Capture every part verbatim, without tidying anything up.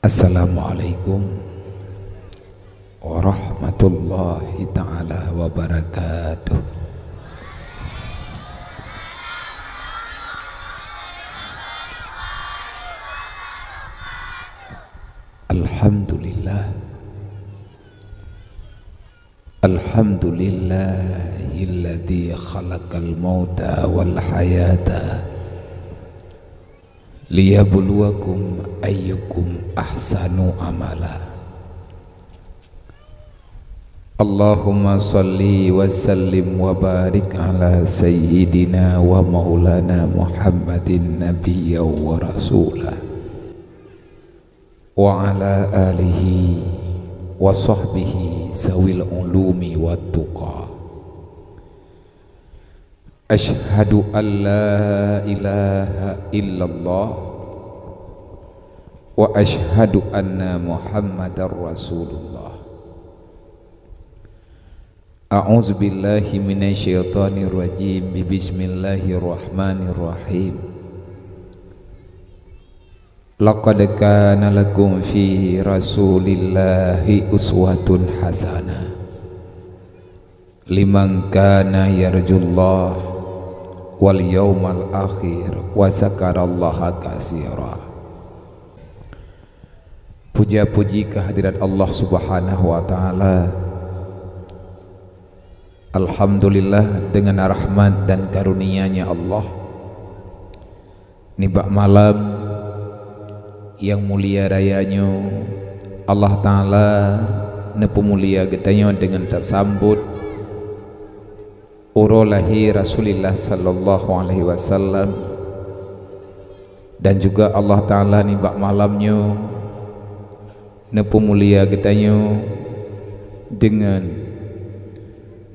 Assalamualaikum warahmatullahi taala wabarakatuh. Alhamdulillah. Alhamdulillahilladzi khalaqal mauta wal hayata liyabluwakum ayyukum ahsanu amala. Allahumma shalli wa sallim wa barik ala sayyidina wa maulana Muhammadin nabiyya wa rasula, wa ala alihi wa sahbihi zawil ulumi wat tuqa. Asyhadu an la ilaha illallah wa asyhadu anna Muhammadar Rasulullah. A'udzubillahi minasyaitonirrajim. Bismillahirrahmanirrahim. Laqad kana lakum fi Rasulillahi uswatun hasanah liman kana yarjullah wal yaumal akhir wa zakarallaha katsira. Puja-puji kehadirat Allah Subhanahu wa taala. Alhamdulillah, dengan rahmat dan karunia-Nya Allah, nibak malam nyang mulia raya nyoe, Allah Taala neupeumulia geutanyoe deungon tasambot uroe lahé Rasulillah sallallahu alaihi wasallam, dan juga Allah Taala nibak malam nyoe neupeumulia geutanyoe deungon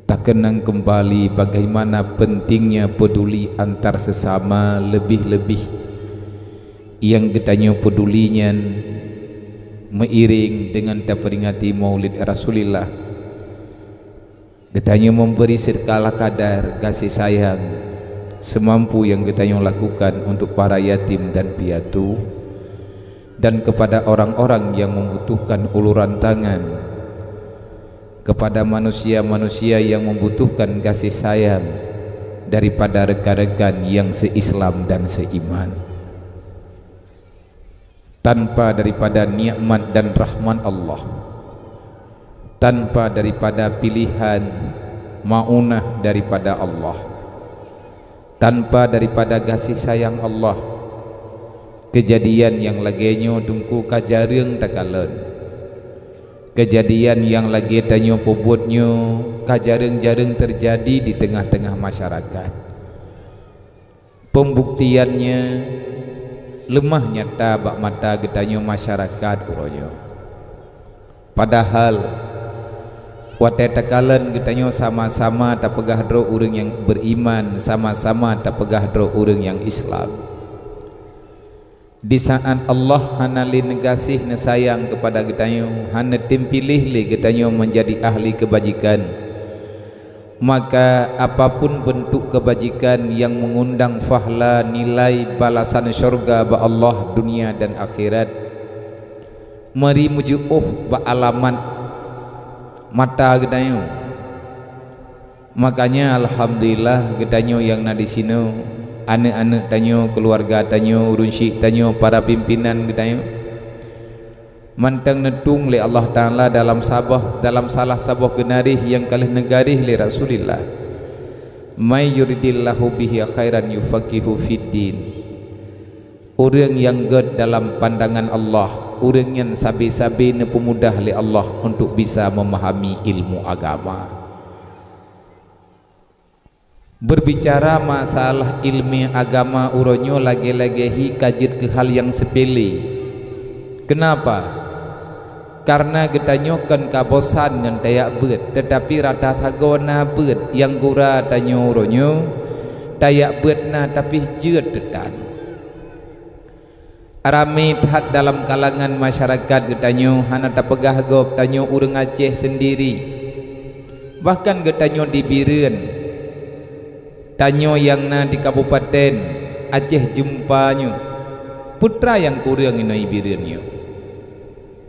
takeunang keumbali bagaimana pentingnya peduli antar sesama, lebih-lebih nyang geutanyoe peduli nyan meuiréng deungon taperingati Maulid Rasulillah. Geutanyoe memberi seuskala kadar gaséh sayang seumampu nyang geutanyoe lakukan untuk para yatim dan piatu, dan kepada orang-orang nyang membutuhkan uluran tangan, kepada manusia-manusia nyang membutuhkan gaséh sayang daripada rekan-rekan nyang seuislam dan seuiman. Tanpa daripada nikmat dan rahmat Allah, tanpa daripada pilihan maunah daripada Allah, tanpa daripada gaséh sayang Allah, keujadian nyang lagée nyoe teungku ka jareueng takalon. Keujadian nyang lagée tanyoe peubuet nyoe ka jareueng-jareueng teujadi di teungoh-teungoh masyarakat. Peumbuktiannya leumah nyata bak mata geutanyoe masyarakat uroe nyoe. Padahal watée takalon geutanyoe sama-sama tapeugah droe ureuëng nyang beriman, sama-sama tapeugah droe ureuëng nyang Islam. Di saát Allah hana lé neugaséh neusayang keupada geutanyoe, hana tém piléh lé geutanyoe meunjadi ahli keubajikan, maka apapun beuntuk keubajikan nyang meungundang fahla nilai balasan syeuruga bak Allah dunia dan akhirat, meuri meujeuôh bak alamat mata geutanyoe. Makanya alhamdulillah geutanyoe nyang na disinoe, aneuëk-aneuëk tanyoe, keuluwarga tanyoe, ureuëng syiek tanyoe, para pimpinan geutanyoe, mantong neutueng lé Allah Taala dalam saboh, dalam salah saboh geunaréh nyang ka lheueh neugaréh lé Rasulillah, "May yuridillahu bihi khairan yufaqihu fiddin." Ureuëng nyang gét dalam pandangan Allah, ureuëng nyan sabe-sabe neupeumudah lé Allah untuk bisa meumahami ilmu agama. Berbicara masalah ilmu agama uroe nyoe lagée-lagée hi ka jeuet keu hal nyang seupele. Keunapa? Kareuna geutanyoe kon ka bosan ngon tajak beuet, teutapi rata sagoe na beuet nyang gura tanyoe uroe nyoe, tajak beuet na, tapi jeuet teuh tan. Ramé that dalam kalangan masyarakat geutanyoe, hana tapeugah gob tanyoe ureuëng Aceh seundiri. Bahkan geutanyoe di Bireuen, tanyoe nyang na di Kabupaten Aceh Jeumpa nyoe, peue teuma nyang kureueng inoe i Bireuen nyoe.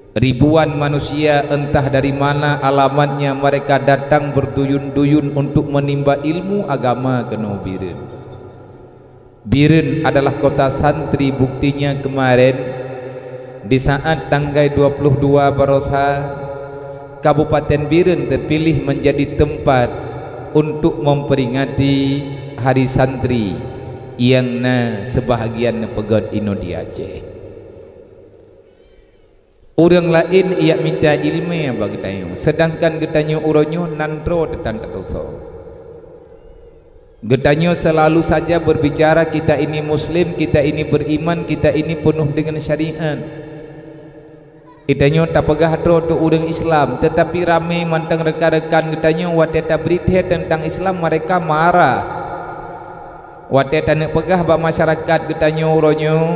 Ribuan manusia entah dari mana alamatnya mereka datang berduyun-duyun untuk menimba ilmu agama keunoe Bireuen. Bireuen adalah kota santri, buktinya kemarin di saat tanggai dua puluh dua Barosa, Kabupaten Bireuen terpilih menjadi tempat untuk memperingati Hari Santri nyang na sebahagian neupeugét inoe di Aceh. Ureuëng laén ijak mita iéleumé bak geutanyoe, seudangkan geutanyoe uroe nyoe nan droe teutan tatusoe. Geutanyoe selalu saja berbicara kita ini muslim, kita ini beriman, kita ini penuh dengan syariat. Geutanyoe tapeugah droe teuh ureuëng Islam, teutapi ramé mantong reukan-reukan geutanyoe watée tabri thée teuntang Islam, mereka marah. Watée taneuk peugah bak masyarakat geutanyoe uroe nyoe,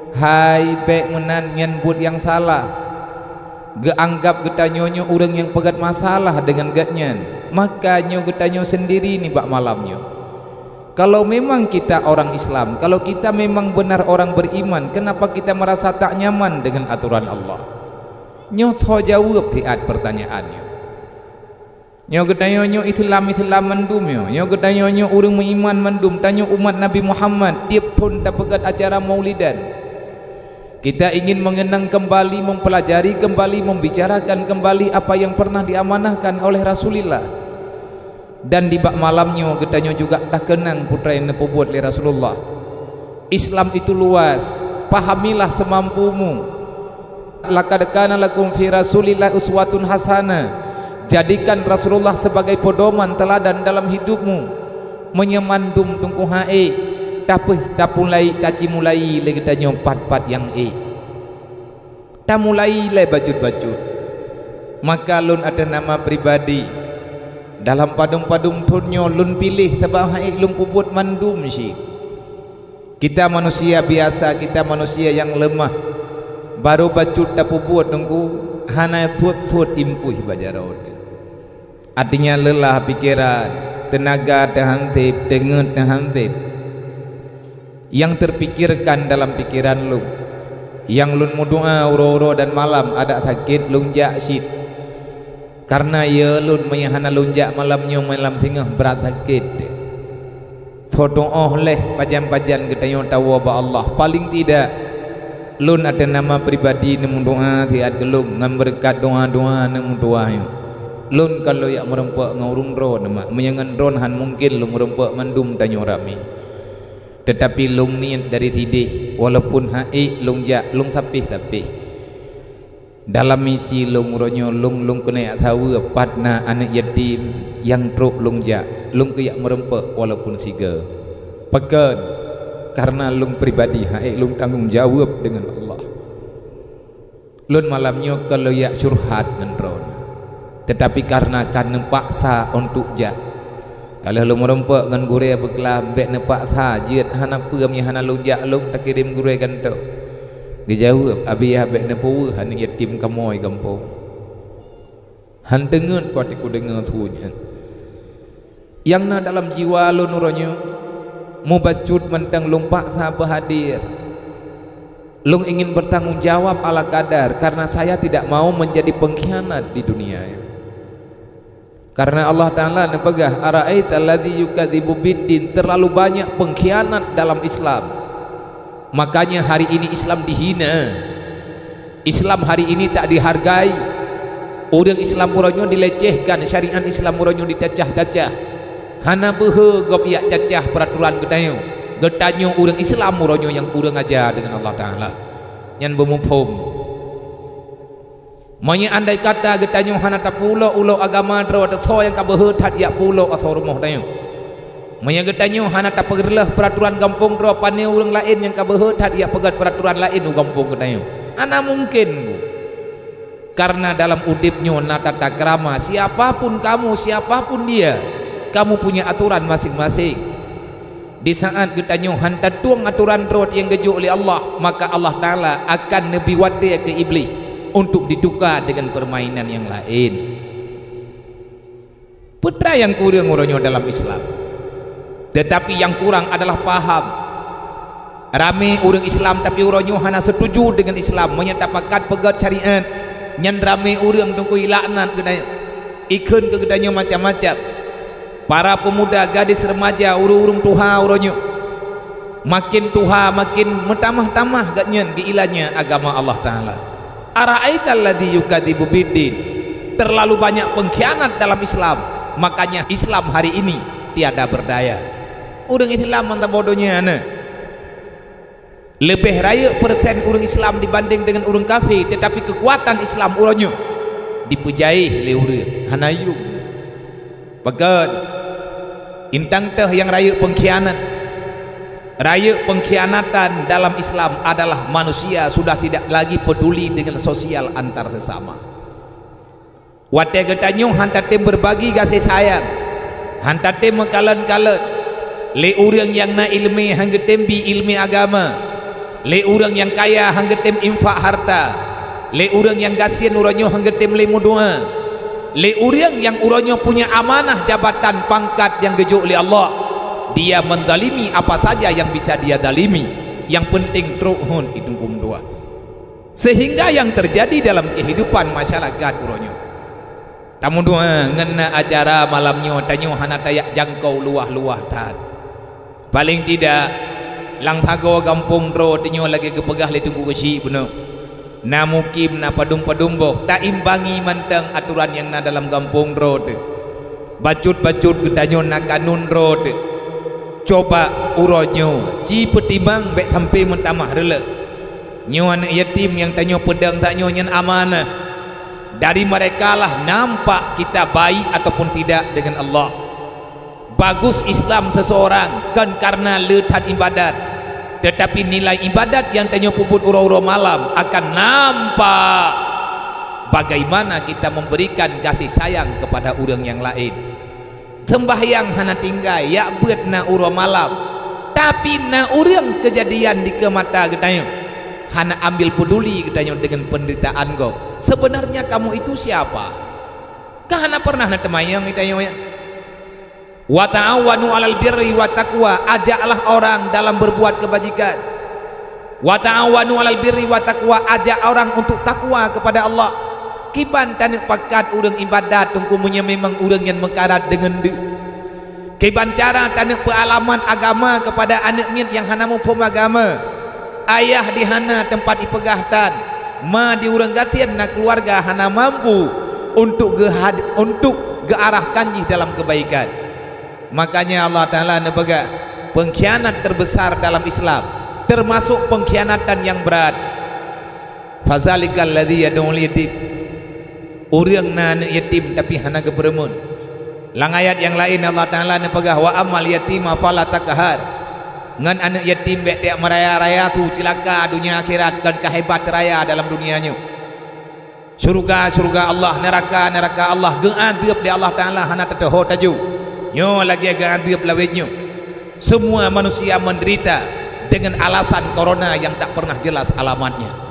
hai bék meunan, nyan buet nyang salah, geuanggab geutanyoe nyoe ureuëng nyang peugét masalah deungon gét nyan, maka nyoe geutanyoe seundiri nibak malam nyoe. Kalau memang kita orang Islam, kalau kita memang benar orang beriman, kenapa kita merasa tak nyaman dengan aturan Allah? Nyoe tho jaweueb siat pertanyaan nyoe. Nyoe geutanyoe nyoe Islam-Islam mandum nyoe. Nyoe geutanyoe nyoe ureuëng meuiman mandum. Tanyoe umat Nabi Muhammad, tieb thon tapeugét acara maulidan. Kita ingin mengenang kembali, mempelajari kembali, membicarakan kembali apa yang pernah diamanahkan oleh Rasulullah. Dan di bak malam nyoe geutanyoe juga takeunang peue nyang neupeubuet lé Rasulullah. Islam itu luas, pahamilah semampumu. Laqad kana lakum fi Rasulillah uswatun hasanah. Jadikan Rasulullah sebagai pedoman teladan dalam hidupmu. Meunyoe mandum teungku han ék, tapi tapulai, tacimulai lé geutanyoe pat-pat nyang ék. Tamulai lé bacut-bacut. Maka lôn ateueh nama pribadi, dalam padum-padum thon nyoe lôn piléh sabab han ék lôn peubuet mandum cit. Kita manusia biasa, kita manusia nyang leumah. Barô bacut tapeubuet teungku, hana suet-suet impui bak jaroe. Artinya lelah pikeran, teunaga teuhan seb, teungeut teuhan seb. Nyang teupikirkan dalam pikeran lôn, nyang lôn meudoá uroe-uroe dan malam adak sakét lôn jak cit. Kareuna yö lôn meunyoe hana lôn jak malam nyoe, malam singoh brat sakét. Soe tuoh lé pajan-pajan geutanyoe tawoe bak Allah. Paleng tidak, lôn ateueh nama pribadi neumeudoá siat keu lôn ngon beureukat doá-doá neumeudoá nyoe. Lôn kon lôn jak meureumpok ngon ureuëng droe, nama meunyoe ngon droe han mungken lôn meureumpok mandum tanyoe ramé. Teutapi lôn niet dari sideh, walaupun han ék lôn jak, lôn sapéh-sapéh. Dalam misi lôn uroe nyoe, lôn, lôn keuneuk jak saweue pat na aneuëk yatim nyang trok lôn jak, lôn keuyak meureumpok walaupun sigoe. Pakon? Kareuna lôn pribadi han ék lôn tanggong jaweueb deungon Allah. Lôn malam nyoe kon lôn jak curhat ngon droe, teutapi kareuna ka neupaksa untuk jak. Ka lheueh lôn meureumpok ngon gurée beuklam, bék neupaksa jeuet, hana peue meunyoe hana lôn jak, lôn takirém gurée gantoe. Geujaweueb, "Abi yah, bék neupeuweueh aneuëk yatim kamoe gampông." Han teungeut pat kudeungoe su nyan. Nyang na dalam jiwa lôn uroe nyoe, mubacut mantong lôn paksa beuhadér. Lôn ingin bertanggung jawab ala kadar, karena saya tidak mau menjadi pengkhianat di dunia. Karena Allah Ta'ala neupeugah, "Ara'aital ladzi yukadzibu biddin," terlalu banyak pengkhianat dalam Islam. Makanya hari ini Islam dihina. Islam hari ini tak dihargai. Ureuëng Islam uroe nyoe dilecehkan, syariat Islam uroe nyoe ditacah-tacah. Hana beuhe gob jak cacah peuraturan geutanyoe. Geutanyoe ureuëng Islam uroe nyoe nyang kureueng aja deungon Allah Ta'ala. Nyan beumuphom. Meunyoe andai kata geutanyoe hana tapeuulok-ulok agama droe, teusoe nyang ka beuhe that jak peuulok asoe rumoh tanyoe. Meunyoe geutanyoe hana tapeureuloh peuraturan gampông droe, pane ureuëng laén nyang ka beuhe that jak peugét peuraturan laén u gampông geutanyoe? Hana mungken. Kareuna dalam udeb nyoe na tata krama, siapa pun kamu, siapa pun dia, kamu punya aturan masing-masing. Di saat geutanyoe han tatueng aturan rot nyang geujok lé Allah, maka Allah Ta'ala akan neubi watée keu Iblih untuk dituka deungon peurmainan nyang laén. Peue nyang kureueng uroe nyoe dalam Islam? Teutapi nyang kurang adalah paham. Ramé ureuëng Islam, tapi uroe nyoe hana setuju deungon Islam. Meunyoe tapakat peugét syariat, nyan ramé ureuëng teungku ilaknat geutanyoe, ikheun keu geutanyoe macam-macam. Para pemuda, gadis, remaja, ureuëng-ureuëng tuha uroe nyoe, makin tuha makin meutamah-tamah geuhnyan geuilanya agama Allah Taala. Ara'aital ladzi yukadzibu biddin. Terlalu banyak pengkhianat dalam Islam, makanya Islam hari ini tiada berdaya. Ureuëng Islam mantap bodohnya na. Leubeh rayeuk persen ureuëng Islam dibanding deungon ureuëng kafé, teutapi keukuatan Islam uroe nyoe dipeujaéh lé ureuëng hana yum. Pakon? Intang teuh nyang rayeuk pengkhianat. Rayeuk pengkhianatan dalam Islam adalah manusia sudah tidak lagi peduli dengan sosial antar sesama. Watée geutanyoe han tatem beurbagi gaséh sayang, han tatem meukalon-kalon, lé ureuëng nyang na iéleumé han geutem bi iéleumé agama, lé ureuëng nyang kaya han geutem infak harta, lé ureuëng nyang gasien uroe nyoe han geutem lé meudoá, lé ureuëng nyang uroe nyoe punya amanah jabatan pangkat nyang geujok lé Allah, dia menzalimi apa saja yang bisa dia zalimi, yang penting trok hon idungkum dua. Sehingga yang terjadi dalam kehidupan masyarakat uroe nyoe. Tameudoá ngon na acara malam nyoe, tanyoe hana tajak jangkau luwah-luwah that. Paleng tidak, lam sagoe gampông droe tanyoe lagée geupeugah lé Teungku Geuchik bunoe. Na mukim, na padum-padum boh, taimbangi mantong aturan nyang na dalam gampông droe teuh. Bacut-bacut geutanyoe na kanun droe teuh. Coba uroe nyoe, ci peutimang bék sampai meutamah reuleuek. Nyoe aneuëk yatim nyang tanyoe peudong tanyoe nyan amanah. Dari merekalah nampak kita baik ataupun tidak dengan Allah. Bagus Islam seseorang kon karena le that ibadat, tetapi nilai ibadat nyang tanyoe peubuet uroe-uroe malam akan nampak bagaimana kita memberikan kasih sayang kepada ureuëng nyang laén. Seumbahyang hana tinggai, jak beuet na uroe malam, tapi na ureuëng keujadian dikeue mata geutanyoe, hana ambil peduli geutanyoe deungon penderitaan gob. Sebenarnya kamu itu siapa? Ka hana pernah na teumanyong geutanyoe nyan. "Wa ta'awanu 'alal birri wat taqwa," ajaklah orang dalam berbuat kebajikan. "Wa ta'awanu 'alal birri wat taqwa," ajak orang untuk takwa kepada Allah. Kiban taneuk pakat ureuëng ibadat teungku meunyoe memang ureuëng nyan meukarat deungon deuk? Kiban cara taneuk peualamat agama kepada aneuëk miet nyang hana muphom agama? Ayah di hana teumpat ipeugah tan, ma di ureuëng gasien na keuluwarga hana mampu untuk geuhad-, untuk geuarahkan jih dalam keubaikan. Makanya Allah Taala neupeugah, pengkhianat terbesar dalam Islam, termasuk pengkhianatan nyang brat. "Fadzalikal ladzi yad'ul yatim." Ureuëng na aneuëk yatim tapi hana geupeureumeun. Lam ayat nyang laén Allah Taala neupeugah, "Wa ammal yatima fala taqhar." Ngon aneuëk yatim bék tajak meuraya-raya su, cilaka donya akhirat, kon ka hebat raya dalam donya nyoe. Syeuruga-syeuruga Allah, neuraka-neuraka Allah, geuadeueb lé Allah Taala hana tateuho taju. Nyoe lagée geuadeueb lawét nyoe. Semua manusia menderita dengan alasan corona yang tak pernah jelas alamatnya.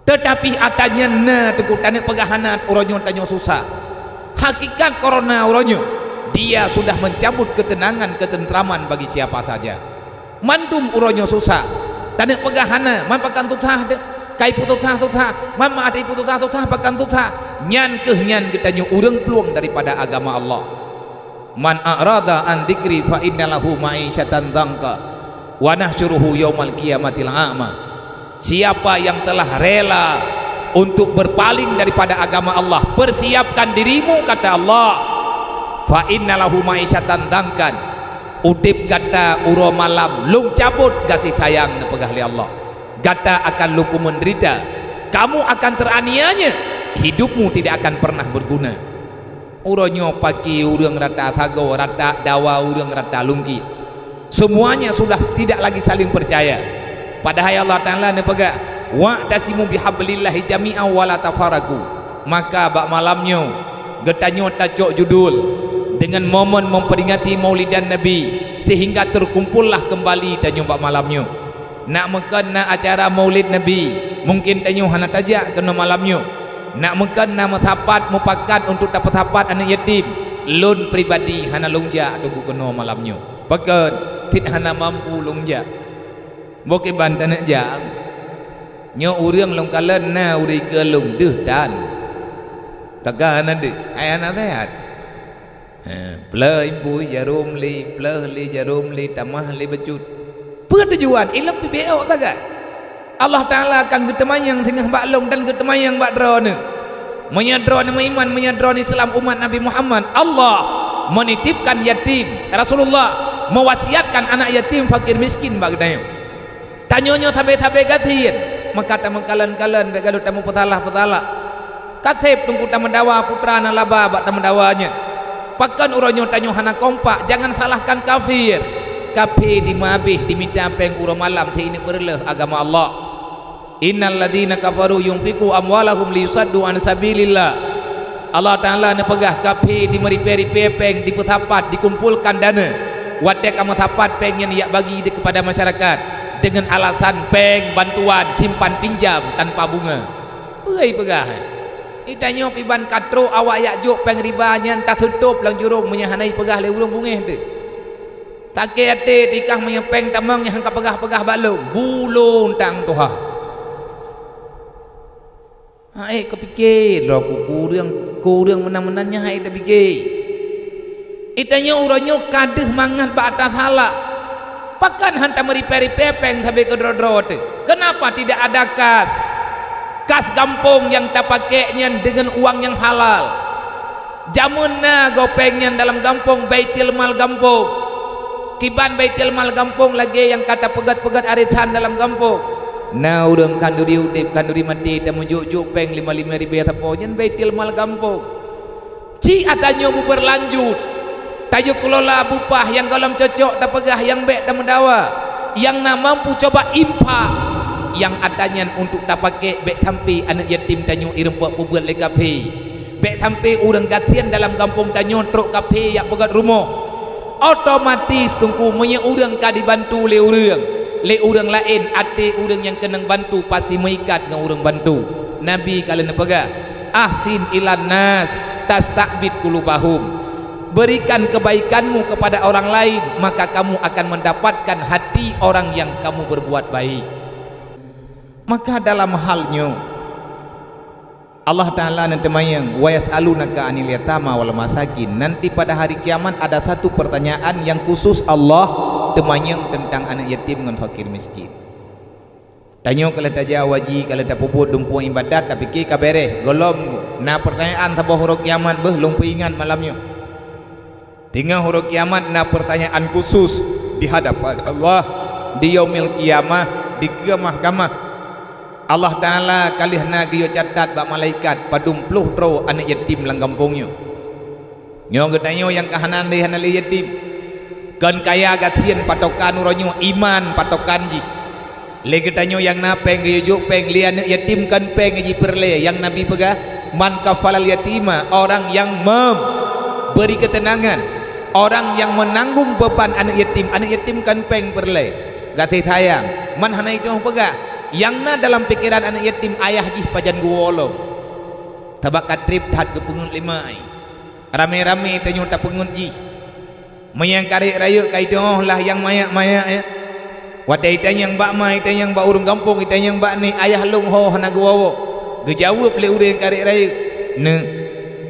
Teutapi ata nyan na teungku, taneuk peugah hana uroe nyoe tanyoe susah. Hakikat corona uroe nyoe, dia sudah mencabut ketenangan, ketentraman bagi siapa saja. Mandum uroe nyoe susah. Taneuk peugah hana, man pakon susah teuh? Ka ipeususah-susah, man ma ata ipeususah-susah pakon susah. Nyan kheueh nyan geutanyoe ureuëng plueng daripada agama Allah. "Man a'rada an dzikri fa inna lahu ma'isyatan dzanka, wa nahsyuruhu yaumal qiyamati a'ma." Siapa yang telah rela untuk berpaling daripada agama Allah, persiapkan dirimu, kata Allah, "fa inna lahu ma'isyatan dzanka." Udeb gata uroe malam lôn cabot gaséh sayang, neupeugah lé Allah. Gata akan lôn peumeunderita. Kamu akan teraniaya. Hidupmu tidak akan pernah berguna. Uroe nyoe paki ureuëng rata sagoe, rata dawa ureuëng rata lungki. Semuanya sudah tidak lagi saling percaya. Padahai Allah Taala neupeugah, "Wa'tasimu bihablillahi jami'an wa la tafarraqu." Maka bak malam nyoe, geutanyoe tacok judul deungon momen memperingati Maulidan Nabi, sehingga terkumpullah kembali tanyoe bak malam nyoe. Nak meukon na acara Maulid Nabi, mungkin tanyoe hana tajak keunoe malam nyoe. Nak meukon na meusapat mupakat untuk tapeusapat aneuëk yatim, lôn pribadi hana lôn jak teungku keunoe malam nyoe. Pakon? Cit hana mampu lôn jak. Boh kiban taneuk jam. Nyoe ureuëng lôn kalon na ureuëng keu lôn deuh tan. Taga na deuh, hai hana sehat. Ha, pleuh impui jarom lé, pleuh lé jarom lé, tamah lé bacut. Peue tujuan? Ilong pih béok sagai. Allah Taala akan geuteumanyong singoh bak lôn dan geuteumanyong bak droeneuh. Meunyoe droeneuh meuiman, meunyoe droeneuh Islam umat Nabi Muhammad, Allah menitipkan yatim, Rasulullah mewasiatkan anak yatim fakir miskin bak geutanyoe. Tanyoe nyoe sabe-sabe gasien, maka tameukalon-kalon bék galot tameupeusalah-peusalah. Kaseb teungku tameudawa putra na laba bak tameudawa nyan. Pakon uroe nyoe tanyoe hana kompak, jangan salahkan kafir. Kafé dimeuabéh dimita péng uroe malam sineuk peureuleueh agama Allah. Innal ladzina kafaru yunfiqu amwalahum liyusaddu an sabilillah. Allah Taala neupeugah kafé dimeuripée-ripée péng dipeusapat dikumpolkan dana. Watée ka meusapat péng nyan yak bagi di kepada masyarakat dengan alasan péng bantuan simpan pinjam tanpa bunga. Peue ipeugah? Itanyoe piban ka trok awak yak jok péng riba nyan taseutôb lam jurông meunyoe hana ipeugah lé ureuëng bungéh teuh. Takée até tikah meunyoe péng tamong nyang ka peugah-peugah bak lôn, bulôn tang tuha. Hai kapike droe ku kureueng, kureueng meunan-meunan nyan hai tapike. Itanyoe uroe nyoe ka deuh mangat bak atra salah. Pakon han tameuripée-ripée péng sabe keudroe-droe teuh? Kenapa tidak ada kas? Kas gampông nyang tapakée nyan deungon uang nyang halal. Jameun na gob péng nyan dalam gampông, baitul mal gampông. Kiban baitul mal gampông lagée nyang ka tapeugét-peugét arisan dalam gampông. Na ureuëng khanduri udeb, khanduri maté, tameujok-jok péng lima-lima ribée sapo, nyan baitul mal gampông. Ci atra nyoe beubeurlanjut, tayue keulola bupah nyang gohlom cocok tapeugah nyang bék tameudawa, nyang na mampu coba infak, nyang atra nyan untuk tapakée bék sampai aneuëk yatim tanyoe ireumpok peubeuet lé kafé. Bék sampai ureuëng gasien dalam gampông tanyoe trok kafé yak peugét rumoh. Otomatis teungku meunyoe ureuëng ka dibantu lé ureuëng, lé ureuëng laén, até ureuëng nyang keunong bantu pasti meuikat ngon ureuëng bantu. Nabi ka lheueh neupeugah, "Ahsin ilan nas tasta'bid qulubahum." Berikan kebaikanmu kepada orang lain, maka kamu akan mendapatkan hati orang yang kamu berbuat baik. Maka dalam hal nyoe, Allah Taala neuteumanyong, "Wa yas'alunaka 'anil yatama wal masakin." Nanti pada hari kiamat ada satu pertanyaan yang khusus Allah teumanyong tentang aneuëk yatim ngon fakir miskin. Tanyoe ka lheueh tajak haji, ka lheueh tapeubuet dumpeue ibadat, tapike ka beres, gohlom na pertanyaan saboh uroe kiamat beuh lôn peuingat malam nyoe. Teungoh uroe kiamat na pertanyaan khusus di hadapan Allah di Yaumil Qiyamah, di keue mahkamah. Allah Taala ka lheueh na geuyue catat bak malaikat padum ploh droe aneuëk yatim lam gampông nyoe. Nyoe geutanyoe nyang ka hana lé hana lé yatim. Kon kaya gasien patokan uroe nyoe, iman patokan jih. Lé geutanyoe nyang na péng geuyue jok péng, lé aneuëk yatim kon péng jipeureulée, nyang Nabi peugah, "Man kafalal yatima", orang yang memberi ketenangan, orang yang menanggung beban aneuëk yatim. Aneuëk yatim kon péng peureulée, gaséh sayang. Man hana itu'oh peugah, nyang na dalam pikeran aneuëk yatim ayah jih pajan geuwoe lom. Sabab ka treb that geupeungeut lé mak. Ramé-ramé tanyoe tapeungeut jih. Meunyoe karek rayeuk ka iteu'oh lah nyang manyak-manyak, ya. Watée itanyong bak ma, itanyong bak ureuëng gampông, itanyong bak ni, ayah lôn ho hana geuwoe-woe. Geujaweueb lé ureuëng karek rayeuk, "Neuk,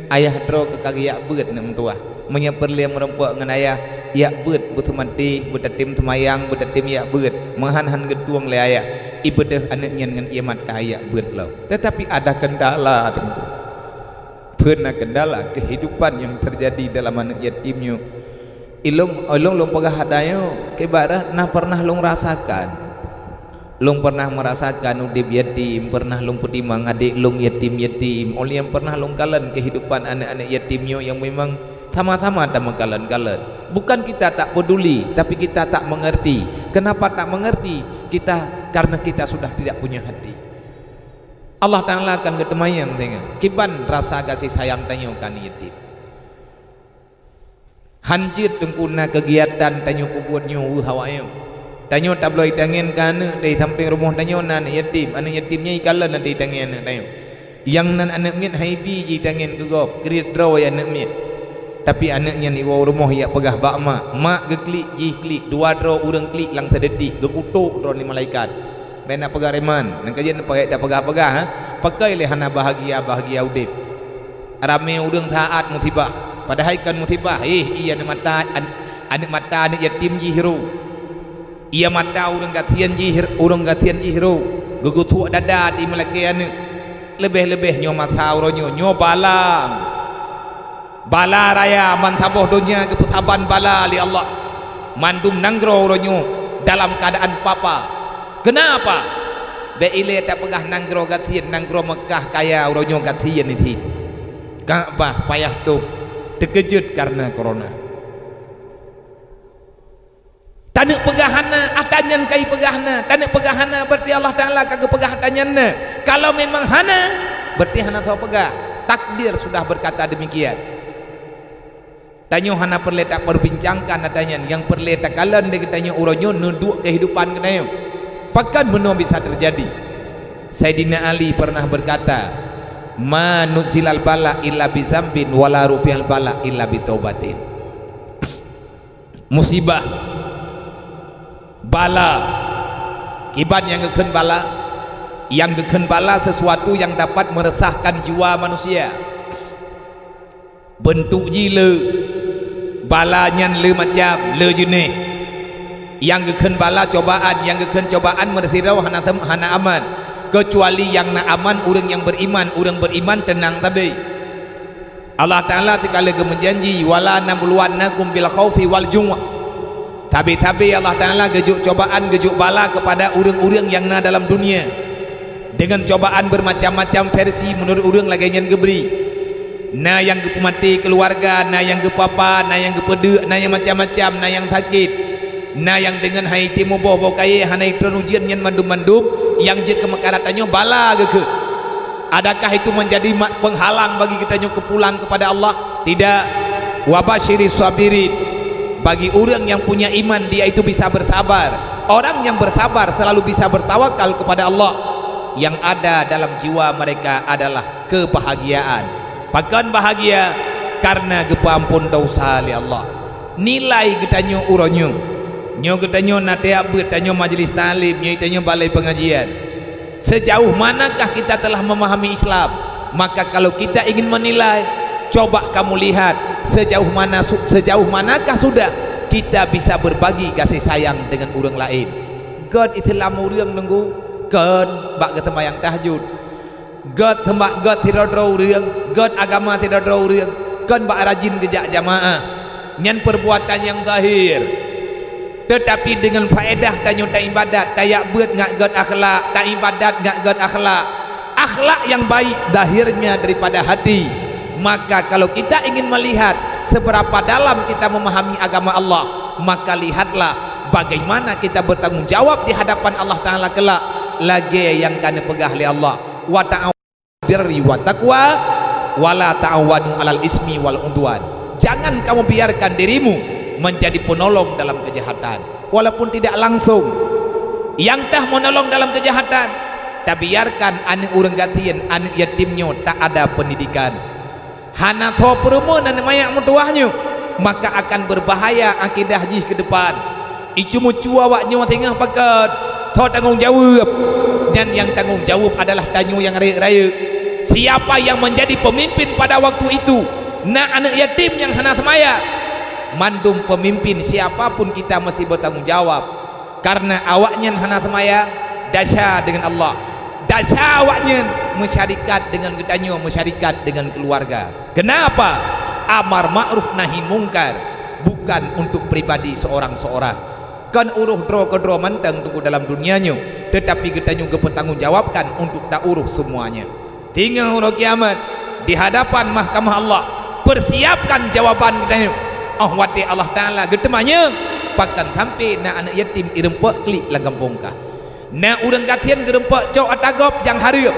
ayah droe ka, ka geujak beuet neuk meutuwah. Meunyoe peureulée meurumpok ngon ayah, jak beuet beuseumaté, beutatem seumayang, beutatem jak beuet. Meuhan han geutueng lé ayah, ibeudôh aneuëk nyan ngon ié mata jak beuet lom." Tetapi ada kendala, teungku. Peue na kendala kehidupan nyang teujadi dalam aneuëk yatim nyoe? Ilong, ilong lôn peugah hadanyoe, ibarat na pernah lôn rasakan. Lôn pernah merasakan udeb yatim, pernah lôn peutimang adek lôn yatim-yatim, óh lheueh nyan pernah lôn kalon kehidupan aneuëk-aneuëk yatim nyoe nyang memang sama-sama tameukalon-kalon. Bukan kita tak peduli, tapi kita tak mengerti. Kenapa tak mengerti? Kita, karena kita sudah tidak punya hati. Allah Taala akan geuteumanyong teungoh kiban rasa gaséh sayang tanyoe keu aneuëk yatim. Han jeuet teungku na keugiatan tanyoe peubuet nyoe weueh awaknyoe. Tanyoe tabloe tangen keu aneuëk di sampéng rumoh tanyoe na aneuëk yatim, aneuëk yatim nyan ikalon na di tangen aneuëk tanyoe. Nyang nan aneuëk miet han ibi jitangen keu gob, kriet droe aneuëk miet. Tapi aneuëk nyan iwoe u rumoh ijak peugah bak mak, mak geuklik, jih klik, dua droe ureuëng klik lam sadetik, geukutok droe lé malaikat. Bék na peugah reman, nyang ka jeuet pakai tapeugah-peugah, ha? Pakon lé hana bahagia-bahagia udeb. Ramé ureuëng saát musibah, padahai kon musibah, eh, ié aneuëk mata, an-, aneuëk mata aneuëk yatim jih ro. Ié mata ureuëng gasien jih, ureuëng gasien jih ro, geugeusuek dada di meulakée aneuëk. Leubeh-leubeh nyoe masa uroe nyoe, nyoe bala. Bala raya, bansaboh donya geupeusaban bala lé Allah. Mandum nanggroe uroe nyoe dalam keuadaan papa. Keunapa? Bék ilée tapeugah nanggroe gasien, nanggroe Meukah kaya uroe nyoe gasien isit. Ka'bah payah tôb, teukeujot kareuna korona. Taneuk peugah hana, ata nyan ka ipeugah na. Taneuk peugah hana, berarti Allah Taala ka geupeugah ata nyan na. Kalau memang hana, berarti hana soe peugah. Takdir sudah berkata demikian. Tanyoe hana peureulée tapeubincangkan ata nyan. Nyang peureulée takalon di geutanyoe uroe nyoe neuduek kehidupan geutanyoe. Pakon meunoe bisa teujadi? Saidina Ali pernah berkata, "Ma nuzilal bala illa bizambin, wala rufi'al bala illa bitaubatin." Musibah, bala, kiban nyang geukheun bala, nyang geukheun bala sesuatu yang dapat meresahkan jiwa manusia. Beuntuk jih le, bala nyan le macam, le jeuneh. Nyang geukheun bala cobaan, nyang geukheun cobaan meusidroe hana tem-, hana aman, keucuali nyang na aman ureuëng nyang beriman, ureuëng beriman teunang sabe. Allah Taala teuka lheueh geumeujanji, "Wala nabluwannakum bil khaufi wal ju'." Sabe-sabe Allah Taala geujok cobaan, geujok bala keupada ureuëng-ureuëng nyang na dalam dunia, deungon cobaan beureumacam-macam versi meunurot ureuëng lagée nyan geubri. Na nyang geupeumaté keuluwarga, na nyang geupapa, na nyang geupeudeuk, na nyang macam-macam, na nyang sakét, na nyang deungon hai timoh boh-boh kayée hana itron ujeuen, nyan mandum-mandum nyang jeuet keu meukarat tanyoe bala geukheun. Adakah itu menjadi ma-, penghalang bagi geutanyoe keu pulang kepada Allah? Tidak. "Wa basyiris sabirin." Bagi ureuëng yang punya iman, dia itu bisa bersabar. Orang yang bersabar selalu bisa bertawakal kepada Allah. Yang ada dalam jiwa mereka adalah kebahagiaan. Pakon bahagia? Karena geupeuamphon dosa lé Allah. Nilai geutanyoe uroe nyoe. Nyoe geutanyoe na tieb beuet, tanyoe majelis taklim, nyoe tanyoe balai pengajian. Sejauh manakah kita telah memahami Islam? Maka kalau kita ingin menilai, coba kamu lihat sejauh mana su-, sejauh manakah sudah kita bisa berbagi kasih sayang dengan ureuëng laén. Göt Islam ureuëng nunggu, göt bak geuseumayang tahajud. Göt seumak, göt sidroe-droe ureuëng, göt agama sidroe-droe ureuëng, kon bak rajin geujak jamaah. Nyan perbuatan nyang zahir. Teutapi deungon faedah tanyoe taibadat, tajak beuet ngat göt akhlak, taibadat ngat göt akhlak. Akhlak yang baik zahirnya daripada hati. Maka kalau kita ingin melihat seberapa dalam kita memahami agama Allah, maka lihatlah bagaimana kita bertanggung jawab di hadapan Allah Taala kelak, lagée nyang ka neupeugah lé Allah, "Wa ta'awanu birri wa taqwa, wa la ta'awanu 'alal ismi wal 'udwan." Jangan kamu biarkan dirimu menjadi penolong dalam kejahatan, walaupun tidak langsung. Nyang teuh menolong dalam kejahatan, tabiarkan aneuëk ureuëng gasien, aneuëk yatim nyoe tak ada pendidikan. Hana tho peurumoh nan manyak meutuwah nyoe, maka akan berbahaya akidah jih keu depan. Icu-mucu awak nyoe singoh pakon, tho tanggong jaweueb. Nyan nyang tanggong jaweueb adalah tanyoe nyang rayeuk-rayeuk. Siapa yang menjadi pemimpin pada waktu itu? Na aneuëk yatim nyang hana seumaya. Mandum pemimpin, siapa pun kita mesti bertanggung jawab. Karena awaknyan hana seumaya, desya deungon Allah. Desya awaknyan meusyarikat deungon geutanyoe, meusyarikat deungon keuluwarga. Kenapa? Amar ma'ruf nahi mungkar bukan untuk pribadi seorang-seorang. Kon uroh droe keudroe mantong teungku dalam dunia nyoe, teutapi geutanyoe geupeutanggung jawabkan untuk tauroh seumuanya. Teungoh uroe kiamat, di hadapan mahkamah Allah, persiapkan jawaban geutanyoe. Óh watée Allah Taala geuteumanyong, pakon sampoe na aneuëk yatim ireumpok klik lam gampông kah? Na ureuëng gasien geureumpok cok ata gob nyang hareuem.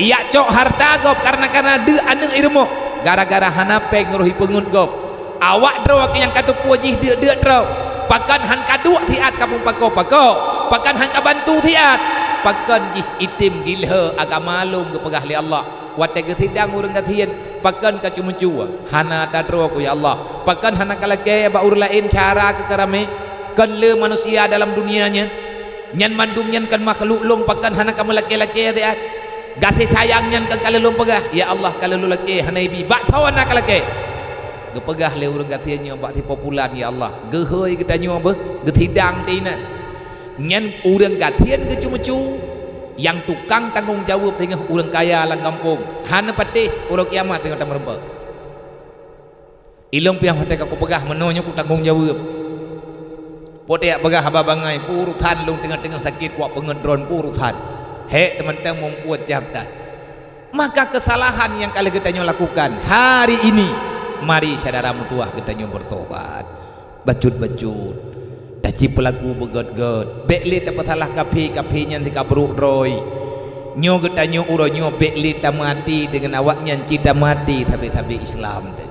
Ijak cok hareuta gob kareuna-kareuna deuk aneuëk irumoh, gara-gara hana péng roh ipeungeut gob. Awak droe nyang ka teupeue jih deuk-deuk droe, pakon han ka duek siat ka mupako-pako, pakon han ka bantu siat, pakon jih item gilhô agama lôn geupeugah lé Allah. Watée geusidang ureuëng gasien, Pakon ka ceumeucue? Hana tadroe ku, ya Allah. Pakon hana kalakée bak ureuëng laén cara keu karamé? Kon le manusia dalam dunia nyan? Nyan mandum nyan kon makhluk lôn, pakon hana kameulakée-lakée siat? Gaséh sayang nyan kon ka lôn peugah, ya Allah, ka lôn lakée hana ibi. Bak soe na kalakée? Geupeugah lé ureuëng gasien nyoe bak sipopulan, ya Allah, geuhôi geutanyoe beuh, geusidang teuingat. Nyan ureuëng gasien geuceumeucue, nyang tukang tanggong jaweueb singoh ureuëng kaya lam gampông. Hana patéh, uroe kiamat teungoh tameureumpok. Ilôn piah watée ka kupeugah meunoe nyoe kutanggong jaweueb. Pote jak peugah haba bangai, peue urosan lôn teungoh-teungoh sakét kuak peungeut droe, peue urosan. Hék teumantong mumpue jam tan. Maka keusalahan nyang ka lheueh geutanyoe lakukan hari ini, mari syedara meutuwah geutanyoe beutobat. Bacut-bacut, taci peulaku beugét-gét. Bék lé tapeusalah kaphé-kaphé nyan sikabrok droe. Nyoe geutanyoe uroe nyoe bék lé tameuhati deungon awaknyan, ci tameuhati sabe-sabe Islam teuh.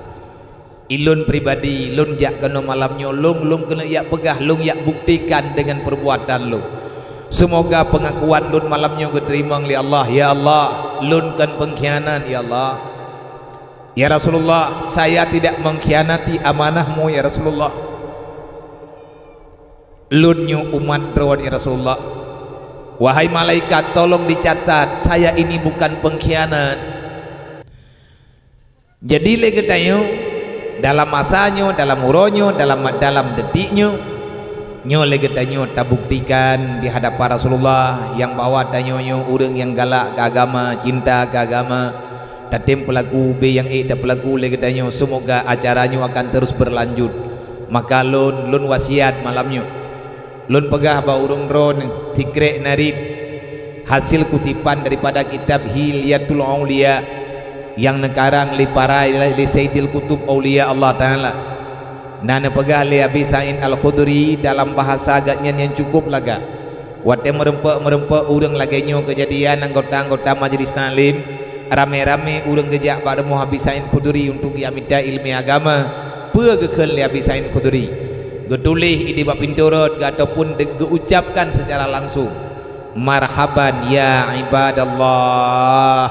Ilôn pribadi, lôn jak keunoe malam nyoe, lôn, lôn keuneuk jak peugah, lôn jak buktikan deungon peurbuatan lôn. Seumoga peungakuan lôn malam nyoe geuteurimong lé Allah. Ya Allah, lôn kon peungkhianat, ya Allah. Ya Rasulullah, saya tidak mengkhianati amanah-Mu, ya Rasulullah. Lôn nyoe umat Droe, ya Rasulullah. Wahai malaikat, tolong dicatat, saya ini bukan pengkhianat. Jadi lé geutanyoe, dalam masa nyoe, dalam uroe nyoe, dalam, dalam detik nyoe, nyoe lé geutanyoe tabuktikan di hadapan Rasulullah nyang bahwa tanyoe nyoe ureuëng nyang galak keu agama, cinta keu agama, tatem peulaku, bé nyang ék tapeulaku lé geutanyoe. Seumoga acara nyoe akan terus berlanjut. Maka lôn, lôn wasiat malam nyoe. Lôn peugah bak ureuëng droeneuh, sikrek narit, hasil kutipan daripada kitab Hilyatul Auliya nyang neukarang lé para, lé Saidil Kutub Auliya Allah Taala. Na neupeugah lé Abi Sa'id Al-Khudri dalam bahasa geuhnyan nyang cukup lagak. Watée meureumpok-meureumpok ureuëng lagée nyoe keujadian anggota-anggota majelis taklim, ramé-ramé ureuëng geujak bak rumoh Abi Sa'id Khudri untuk geujak mita iéleumé agama. Peue geukheun lé Abi Sa'id Khudri? Geutuléh idéh bak pintoe rot ataupun de-, geuucapkan secara langsung, "Marhaban ya ibadallah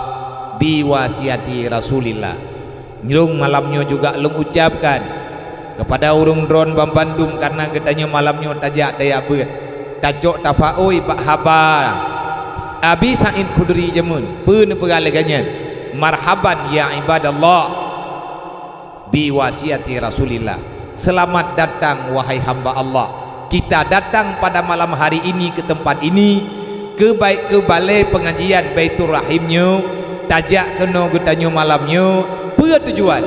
bi wasiati Rasulillah." Nyoe malam nyoe juga lôn ucapkan keupada ureuëng droeneuh banmandum, kareuna geutanyoe malam nyoe tajak tajak beuet, tacok tafaôi bak haba Abi Sa'id Khudri jameun. Peue neupeugah lagée nyan? "Marhaban ya ibadallah bi wasiati Rasulillah." Selamat datang, wahai hamba Allah. Kita datang pada malam hari ini ke tempat ini, keu bai-, keu balée pengajian Baiturrahim nyoe, tajak keunoe geutanyoe malam nyoe. Peue tujuan?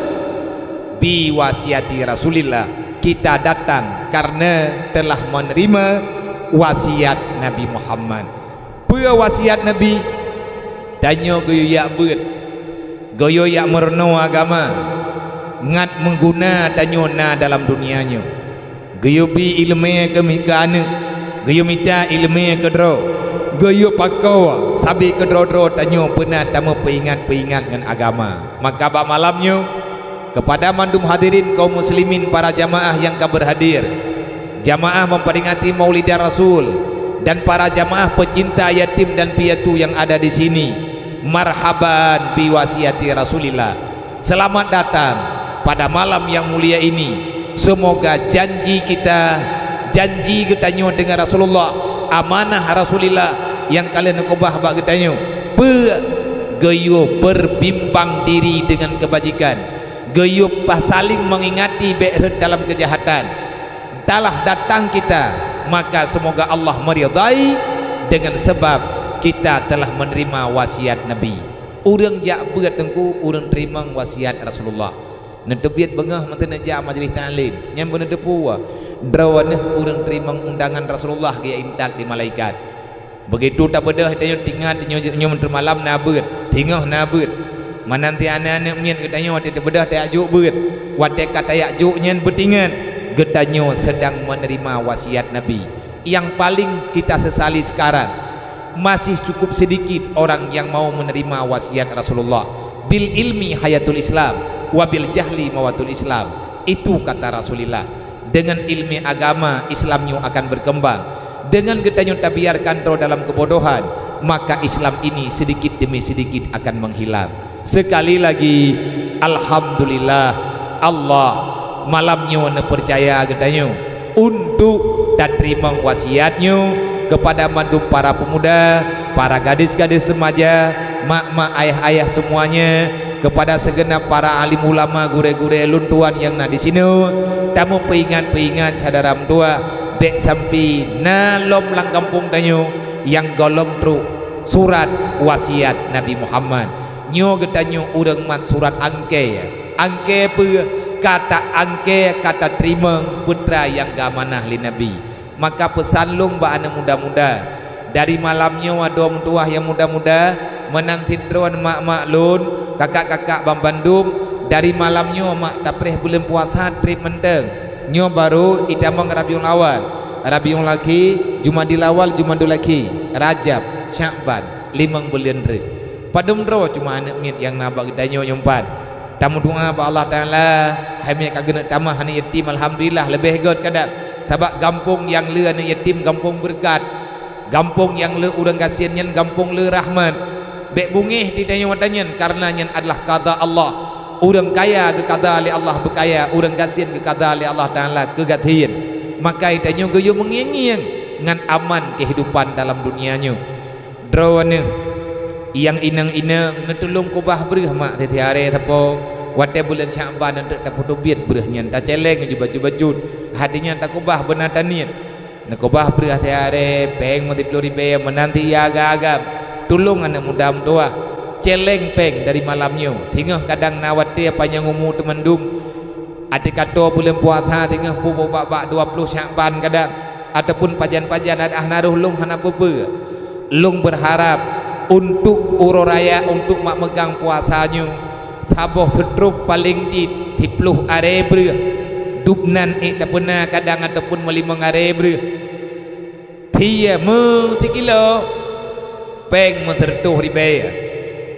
Bi wasiati Rasulillah, kita datang karena telah menerima wasiat Nabi Muhammad. Peue wasiat Nabi? Tanyoe geuyue jak beuet, geuyue jak meurunoe agama, ngat meuguna tanyoe na dalam dunia nyoe. Geuyue bi iéleumé keu mi-, keu aneuëk, geuyue mita iéleumé keudroe, geuyue pakoe sabe keudroe-droe tanyoe beuna tameupeuingat-peuingat ngon agama. Maka bak malam nyoe, kepada mandum hadirin kaum muslimin, para jamaah nyang ka berhadir, jamaah memperingati Maulidan Rasul, dan para jamaah pecinta yatim dan piatu yang ada di sini, marhaban bi wasiati Rasulillah. Selamat datang pada malam yang mulia ini. Semoga janji kita, janji geutanyoe dengan Rasulullah, amanah Rasulillah nyang ka lheueh neukeubah bak geutanyoe, peue geuyue berbimbang diri dengan kebajikan, geuyue pasaling mengingati bék rhot dalam keujahatan. Telah datang kita, maka semoga Allah meridai dengan sebab kita telah menerima wasiat Nabi. Ureuëng jak beuet teungku, ureuëng teurimong wasiat Rasulullah. Neuteubiet beungoh meuteuneuh jak majelis taklim, nyan beuneuteupeu droeneuh ureuëng teurimong undangan Rasulullah geujak intat lé malaikat. Begitu tabeudôh tanyoe tingat nyoe, nyoe meunteuk malam na beuet, singoh na beuet. Meunan ti aneuëk-aneuëk miet geutanyoe watée tabeudôh tajak jok beuet. Watée ka tajak jok nyan beutingat, geutanyoe sedang menerima wasiat Nabi. Yang paling kita sesali sekarang, masih cukup sedikit orang yang mau menerima wasiat Rasulullah. "Bil ilmi hayatul Islam, wa bil jahli mawatul Islam." Itu kata Rasulullah. Dengan ilmu agama, Islam nyoe akan berkembang. Dengan geutanyoe tabiarkan droe dalam kebodohan, maka Islam ini sedikit demi sedikit akan menghilang. Sekali lagi, Alhamdulillah, Allah malam nyoe neupeucaya geutanyoe untuk tateurimong wasiat nyoe kepada mandum para pemuda, para gadis-gadis remaja, mak-mak, ayah-ayah semuanya, kepada segenap para alim ulama, gurée-gurée lôn tuan nyang na disinoe, tameupeuingat-peuingat syedara meutuwah, bék sampai na lom lam gampông tanyoe nyang gohlom trok surat wasiat Nabi Muhammad. Nyoe geutanyoe ureuëng mat surat angkée. Angkée peue? Ka ta-angkée, ka tateurimong peue nyang geuamanah lé Nabi. Maka peusan lôn bak aneuëk muda-muda, dari malam nyoe adoe meutuwah nyang muda-muda, meunan cit droe mak-mak lôn, kakak-kakak banmandum, dari malam nyoe mak tapreh buleuen puasa treb mantong. Nyoe barô itamong Rabiul Awal, Rabiul Akhir, Jumadil Awal, Jumadil Akhir, Rajab, Syakban, limong buleuen treuk. Padum droe cuma aneuëk miet nyang na bak geutanyoe nyoe pat. Tameudoá bak Allah Taala, hai miet ka geuneuk tamah aneuëk yatim, alhamdulillah, leubeh gét kadang. Sabab gampông nyang le aneuëk yatim gampông beureukat. Gampông nyang le ureuëng gasien nyan gampông le rahmat. Bék beungéh di tanyoe mata nyan, kareuna nyan adalah qada Allah. Ureuëng kaya geukada lé Allah beukaya, ureuëng gasien geukada lé Allah Taala keugasien. Maka tanyoe geuyue meungieng-ngieng ngon aman keuhidupan dalam dunia nyoe. Droeneuh nyang inong-inong, neutulông keubah breueh mak siti aré sapo. Watée buleuen Syakban neuteuek tapeuteubiet breueh nyan, tacéléng ju bacut-bacut. Hati nyan takeubah beuna taniet. Neukeubah breueh siti aré, péng meusiploh ribée, meunan cit agam-agam. Tulông aneuëk muda meutuwah, céléng péng dari malam nyoe. Singoh kadang na watée panyang umu teumandum. Até ka toe buleuen puasa singoh peuet bak-bak dua ploh Syakban kadang, ataupun pajan-pajan adak hana roh lôn hana peue-peue. Lôn beurharab untuk uroe raya, untuk mak meugang puasa nyoe, saboh seutrop paleng jih siploh aré breueh, dub nan ék tapeuna kadang ataupun meulimong aré breueh. Thie meusikilo, péng meuseureutoh ribée.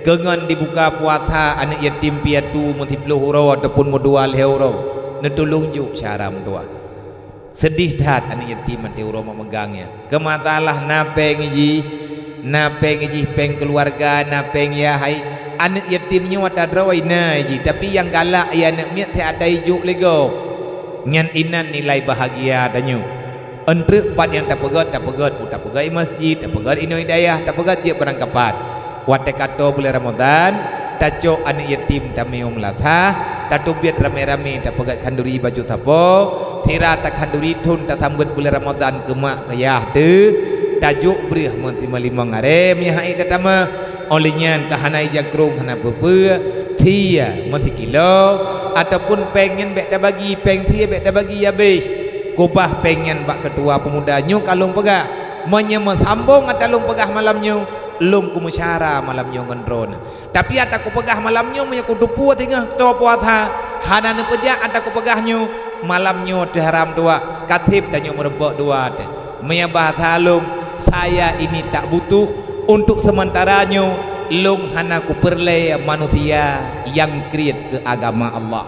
Keu ngon dibuka puasa aneuëk yatim piatu meusiploh uroe ataupun meudua lhée uroe, neutulông jok syedara meutuwah. Seudeh that aneuëk yatim até uroe mak meugang nyan. Keumasalah na péng jih, na péng jih péng keuluwarga, na péng yah hai. Aneuëk yatim nyoe ata droe na jih, tapi nyang galak ya aneuëk miet that ata ijok lé gob. Nyan inan nilai bahagia tanyoe. Eunteuk pat nyang tapeugét, tapeugét, tapeugét i masjid, tapeugét inoe dayah, tapeugét jeuet beurangkapat. Watée ka toe buleuen Ramadhan, tacok aneuëk yatim tamiyueng meulasah, tateubiet ramé-ramé tapeugét khanduri bacut sapo, sira takhanduri thon tasambot buleuen Ramadhan keu mak keu yah teuh, tajok breueh meutimeulimong aré meuhai tatamah. Óh lheueh nyan ka hana ija krông hana peue-peue, thie meusikilo, ataupun péng nyan bék tabagi, péng thie bék tabagi habéh. Keubah péng nyan bak keutua peumuda nyoe ka lôn peugah. Meunyoe meusambong ata lôn peugah malam nyoe, lôn kumeusyara malam nyoe ngon droeneuh. Tapi ata kupeugah malam nyoe meunyoe kuteupue singoh toe puasa, hana neupeujak ata kupeugah nyoe, malam nyoe teuh haram dua, ka seb tanyoe meurumpok dua teuh. Meunyoe bahasa lôn, saya ini tak butuh, untuk sementara nyoe lôn hana kupeureulée manusia nyang kriet keu agama Allah.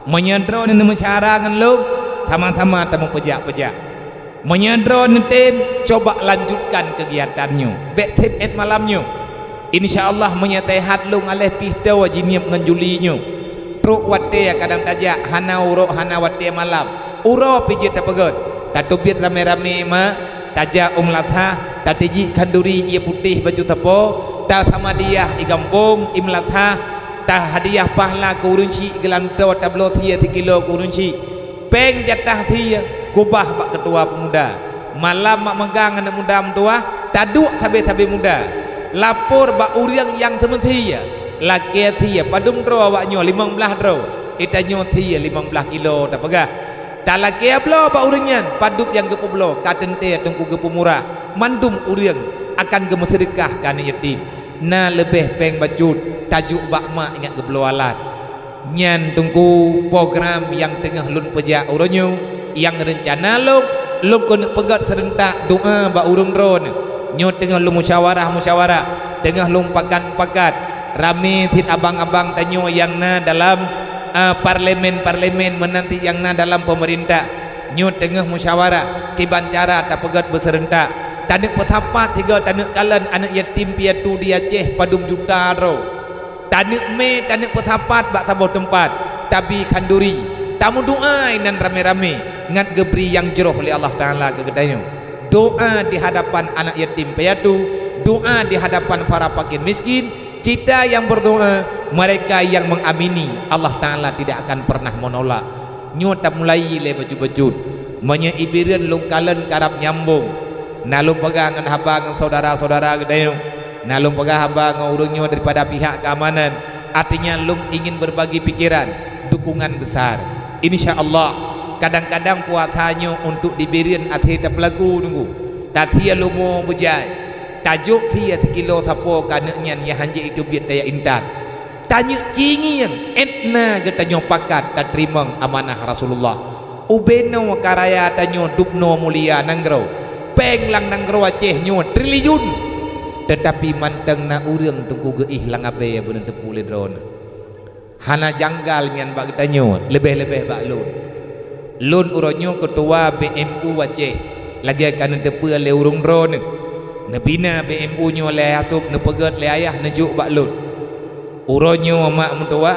Meunyoe droeneuh neumeusyara ngon lôn, sama-sama tameupeujak-peujak. Meunyoe droeneuh tem, coba lanjutkan keugiatan nyoe. Bék seb ék malam nyoe. Insya Allah meunyoe seuhat lôn aléh pih toe jiniep ngon juli nyoe. Trok watée kadang tajak, hana uroe hana watée malam. Uroe pih jeuet tapeugét. Tateubiet ramé-ramé ma, tajak u meulasah, tatijik khanduri ié putéh bacut sapo, tasamadiah i gampông i meulasah, tahadiah pahala keu ureuëng syik geulantoe tabloe thie sikilo keu ureuëng syik. Péng jatah thie kubah bak keutua peumuda. Malam mak meugang aneuëk muda meutuwah, taduek sabe-sabe muda. Lapor bak ureuëng nyang seumeusie. Lakée thie padum droe awak nyoe limong blaih droe. Itanyoe thie limong blaih kilo tapeugah. Talakée bloe bak ureuëng nyan padub nyang geupeubloe ka teuntée teungku geupeumurah. Mandum ureuëng akan geumeuseudeukah keu aneuëk yatim. Na leubeh péng bacut tajok bak mak ingat geubloe alat. Nyan teungku program nyang teungoh lôn peujak uroe nyoe, nyang reuncana lôn, lôn keuneuk peugét seurentak doá bak ureuëng droeneuh. Nyoe teungoh lôn musyawarah-musyawarah, teungoh lôn pakat-pakat, ramé cit abang-abang tanyoe nyang na dalam, a, parlemen-parlemen meunan cit nyang na dalam peumeurintah. Nyoe teungoh musyawarah kiban cara tapeugét beuseurentak. Taneuk peusapat sigoe taneuk kalon aneuëk yatim piatu di Aceh padum juta droe. Aneuk mé taneuk peusapat bak saboh teumpat, tabi khanduri, tameudoá inan ramé-ramé, ngat geubri nyang jroh lé Allah Taala keu geutanyoe. Doa di hadapan anak yatim piatu, doa di hadapan para fakir miskin. Kita yang berdoa, mereka yang mengamini, Allah Taala tidak akan pernah menolak. Nyoe tamulai lé bacut-bacut. Meunyoe i Bireuen lôn kalon karab nyambong, na lôn peugah ngon haba ngon syedara-syedara geutanyoe, na lôn peugah haba ngon ureuëng nyoe daripada pihak keamanan, artinya lôn ingin berbagi pikiran, dukungan besar. Insya Allah, kadang-kadang puasa nyoe untuk di Bireuen até tapeulaku nunggu. Tasie lumoe beujai, tajok sie sikilo sapo keu aneuk nyan nyang hanjeuet iteubiet tajak intat. Tanyoe cingieng, étna geutanyoe pakat tateurimong amanah Rasulullah. Ubenoe ka raya tanyoe dubnoe mulia nanggroe. Péng lam nanggroe Aceh nyoe triliun. Teutapi mantong na ureuëng teungku geuéh lam abée beuneuteupeu lé droeneuh. Hana janggal nyan bak geutanyoe, leubeh-leubeh bak lôn. Lôn uroe nyoe keutua B M U Aceh, lagée ka neuteupeue lé ureuëng droeneuh. Neubina B M U nyoe lé Yusuf, neupeugét lé ayah neujok bak lôn. Uroe nyoe mak meutuwah,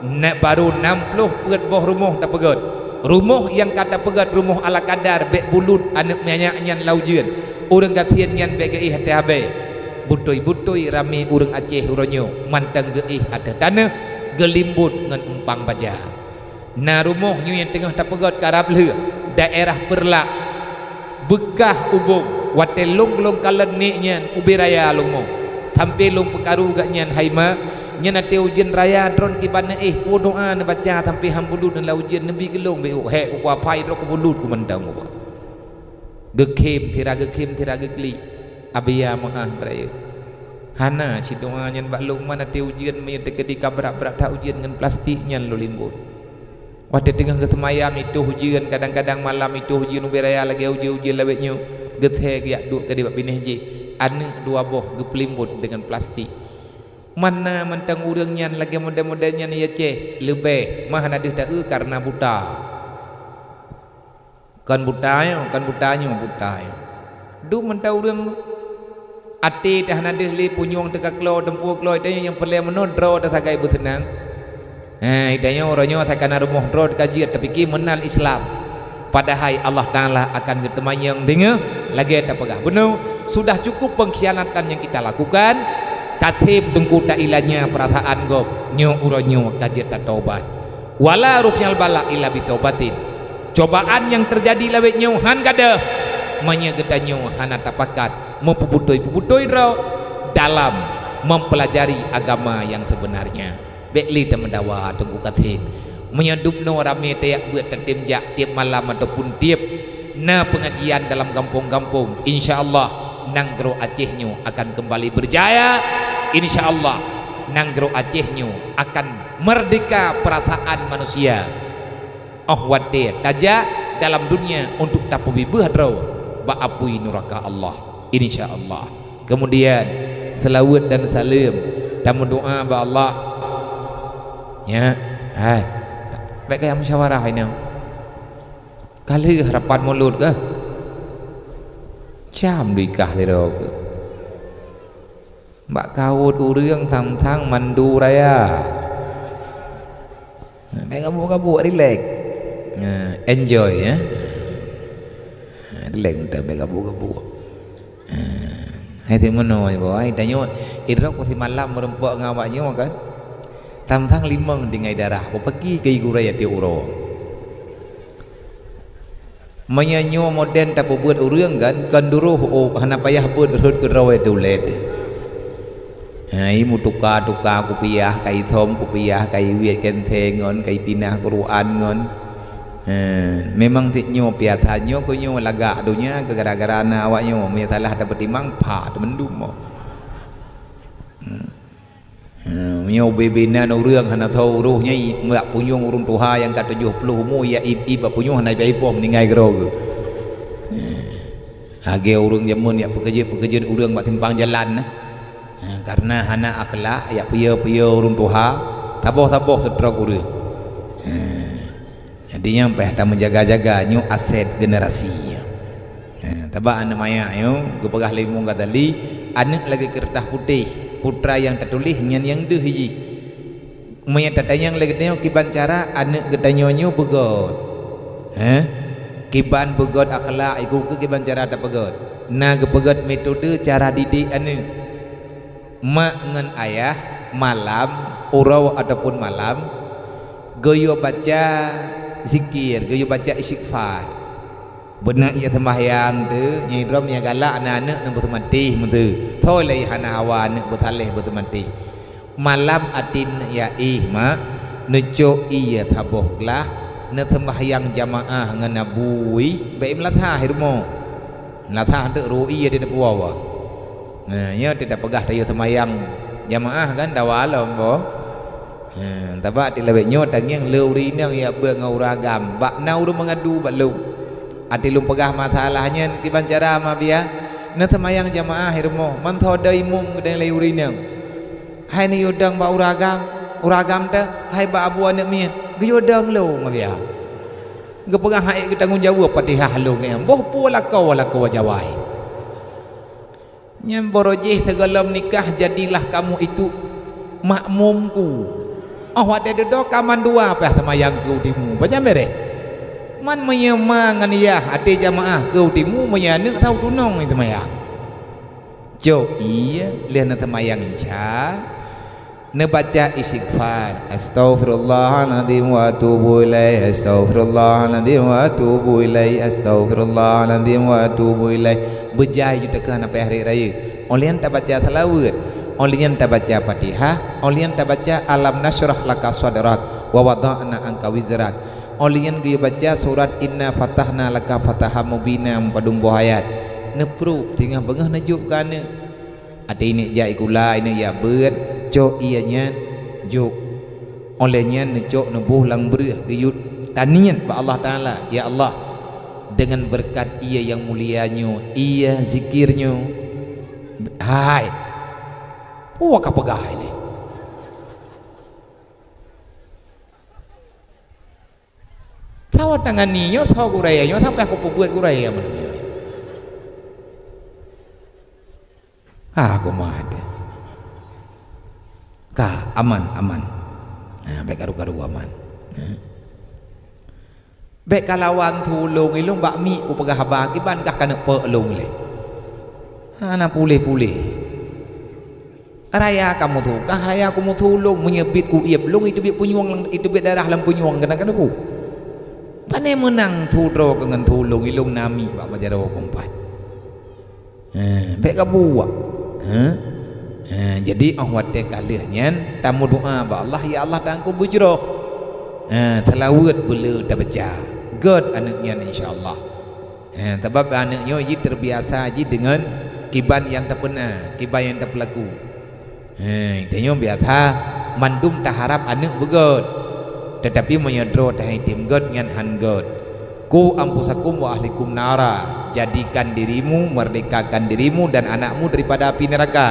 na barô nam ploh peuet boh rumoh tapeugét. Rumoh nyang ka tapeugét rumoh ala kadar, bék bulut aneuk manyak nyan lam ujeuen. Ureuëng gasien nyan bék geuéh até abée. Beutôi-beutôi ramé ureuëng Aceh uroe nyoe mantong geuéh ateueh taneuk geulimbot ngon umpang baja. Na rumoh nyoe nyang teungoh tapeugét karab lheueh, daerah Peureulak, Beukah Ubong. Watée lôn, lôn kalon nek nyan ubé raya lôn mo, sampoe lôn peukaru gobnyan, "Hai ma, nyan até ujeuen raya droe kiban neuéh, peue doa neubaca sampoe han bulut neuh lam ujeuen, neubi keu lôn bék hék kukuapai droe keu bulut kumantong." Geukhém sira, geukhém sira geuklik. Abia meu'ah beurayeuk. Hana cit doa nyan bak lôn, man até ujeuen, meunyoe teukeudi ka brat-brat that ujeuen ngon plastik nyan lôn limbot. Watée teungoh geuseumayang itôh ujeuen, kadang-kadang malam itôh ujeuen ubé raya lagée ujeuen-ujeuen lawét nyoe, geusé geujak duek keudeh bak binéh jih, aneuk dua boh geupeulimbot deungon plastik. Man na mantong ureuëng nyan lagée model-model nyan i Aceh, leubeh mah na deuh ta-eu kareuna buta. Kon buta nyoe, kon buta nyoe, buta nyoe. Dum mantong ureuëng até teuh hana deuh lé punyueng teuka klo, teumpuo klo, tanyoe nyang peureulée meunoe droe teuh sagai beuseunang. Hai, tanyoe uroe nyoe sakana rumoh droe teuka jeuet, tapike meunan Islam. Padahai Allah Taala akan geuteumanyong deungoe lagée tapeugah bunoe, sudah cukup pengkhianatan yang kita lakukan, ka seb teungku tailanya peurasaan gob, nyoe uroe nyoe ka jeuet tatobat. Wala ruf'al bala illa bitaubatin. Cobaan nyang teujadi lawét nyoe han gadôh, meunyoe geutanyoe hana tapakat meupeubeutôi-peubeutôi droe dalam mempelajari agama yang sebenarnya. Bék lé tameudawa teungku ka seb. Meunyoe dubnoe ramé tajak beuet tatem jak tieb malam ataupun tieb na pengajian dalam gampông-gampông, insya Allah nanggroe Aceh nyoe akan kembali berjaya. Insya Allah nanggroe Aceh nyoe akan merdeka perasaan manusia. Óh watée tajak dalam dunia untuk tapeubeubaih droe bak apui nuraka Allah, insya Allah. Kemudian, seulaweuet dan saleuem tameudoá bak Allah. Nyan, hai, bék kaya musyawarah inoe. Ka lheueh rapat mulod kah? Cam duikah sidroe keuh. Bak kawöt ureuëng sang-sang mandu raya. Bék gabuk-gabuk, rilek. Ha, enjoy, ya. Ha, rilek mantong, bék gabuk-gabuk. Ha, hai teumeunoe, boh, hai tanyoe, idroe ku simalam meureumpok ngon awak nyoe kan. Sang-sang limong tinggai darah, ku peugi keu gurée tieb uroe. Meunyoe nyoe modern tapeubuet ureuëng kan, kon duroh, oh, hana payah beuet rhot keudroe teuh ulée teuh. Ha, i meutuka-tuka kupiah, kai thom kupiah, kai wiet keuntée ngon, kai pinah Quran ngon. Ha, memang sit nyoe piasa nyoe keu nyoe lagak donya keu gara-gara na awak nyoe, meunyoe salah tapeutimang, pha teumandum mo. Hmm. Ha, meunyoe ubé-bé nan ureuëng hana tho uroh nyan, i, bak punyueng ureuëng tuha nyang ka tujoh ploh umu, ijak i, i bak punyueng hana jipoh meuninggai keudroe geuh. Ha, lagée ureuëng jameun ijak peukeujeuet-peukeujeuet ureuëng bak simpang jalan na. Ha, kareuna hana akhlak, ijak piye-piye ureuëng tuha, saboh-saboh teutrok ureuëng. Ha. Jadi nyan payah tameujaga-jaga, nyoe aset generasi. Ha, taba aneuk manyak nyoe, geupeugah lé Imam Ghazali, aneuk lagée keureutah putéh, Putra nyang tatuléh nyan nyang deuh jih. Meunyoe tatanyong lé geutanyoe kiban cara aneuëk geutanyoe nyoe beugöt. Heh? Kiban beugöt akhlak, iku keu kiban cara tapeugöt. Na geupeugöt metode cara didik aneuëk. Mak ngon ayah malam, uroe ataupun malam, geuyue baca zikir, geuyue baca istighfar. Beuna ie seumbahyang teuh, nyang droe nyang galak na aneuëk nyan beuseumatéh meuteue. Thoi lé hana hawa aneuëk beusaléh beuseumatéh. Malam até neuéh mak, neucok ie saboh glah, neuseumbahyang jamaah ngon Abu, bék meulathah i rumoh. Meulathah teuk ru ie di depan wa. Nah, nyoe teuh tapeugah tayue seumbahyang jamaah kan dawa lom boh. Ha, tabak ti lawét nyoe tangieng le ureuëng inong jak beuet ngon ureuëng agam. Bak na ureuëng meungadu bak lôn. Até lôn peugah masalah nyan kiban cara ma biya. Neuseumbahyang jamaah i rumoh, mantong dai mum geudang lé ureuëng inong. Hai neuyue dong bak ureuëng agam, ureuëng agam teuh, hai bak abu aneuëk miet, geuyue dong lôn ma biya. Geupeugah hai geutanggong jaweueb Fatihah lôn nyan. Boh peue lakoe-lakoe jawai. Nyan baroe jih sigohlom nikah jadilah kamu itu makmumku. Oh watée dudoe ka mandua pih teumayang keu timu. Pajan béréh? Man meunyoe ma ngon yah até jamaah keu timu, meunyoe aneuëk tau tunong teumayang. Cok ie lheueh neuteumayang isya. Neubaca istighfar, "Astaghfirullahaladzim wa atubu ilaih, astaghfirullahaladzim wa atubu ilaih, astaghfirullahaladzim wa atubu ilaih." Beujai ju teuka na payah raya. Óh lheueh nyan tabaca seulaweuet, óh lheueh nyan tabaca Fatihah, óh lheueh nyan tabaca alam nasyrah laka sadrak, wa wada'na anka wizrak. Óh lheueh nyan geuyue baca surat Inna fatahna laka fataham mubina meupadum boh ayat. Neuprub teungoh beungoh neujok keu aneuëk. Até ineuk jak ikula, ineuk jak beuet, cok ie nyan, jok. Óh lheueh nyan neucok neuboh lam breueh geuyue taniet bak Allah Taala, "Ya Allah, deungon beureukat ie nyang mulia nyoe, ie zikir nyoe." Hai. Peue ka peugah hai lé? Sawa tangani nyoe, sawa gurée nyoe, sampai aku peubuet gurée nyoe. Ah, aku mah ada. Ka, aman, aman. Ha, bék karu-karu aman. Ha. Bék kalawan tulông ilông bak mik kupeugah haba kiban kah kaneuk peuet lông lé. Hana puléh-puléh. Raya kamoe tukah, raya kamoe tulông, meunyoe bit kuieb lông, iteubiet punyueng, iteubiet darah lam punyueng keunan keuneuk bu. Pane meunang tudroe keu ngon tulông ilông namiet bak majaroe keumpat. Ha, bék kabuak. Ha? Ha, jadi óh watée ka lheueh nyan tameudoá bak Allah, "Ya Allah, tangan ku beujroh." Ha, seulaweuet beuleu tabaca. Gét aneuëk nyan insya Allah. Ha, sabab aneuëk nyoe jih teubiasa jih deungon kiban nyang tapeuna, kiban nyang tapeulaku. Ha, tanyoe biasa mandum taharab aneuëk beugét. Teutapi meunyoe droe tahitem gét nyan han gét. "Ku anfusakum wa ahlikum nara." Jadikan dirimu, merdekakan dirimu dan anakmu daripada api neraka.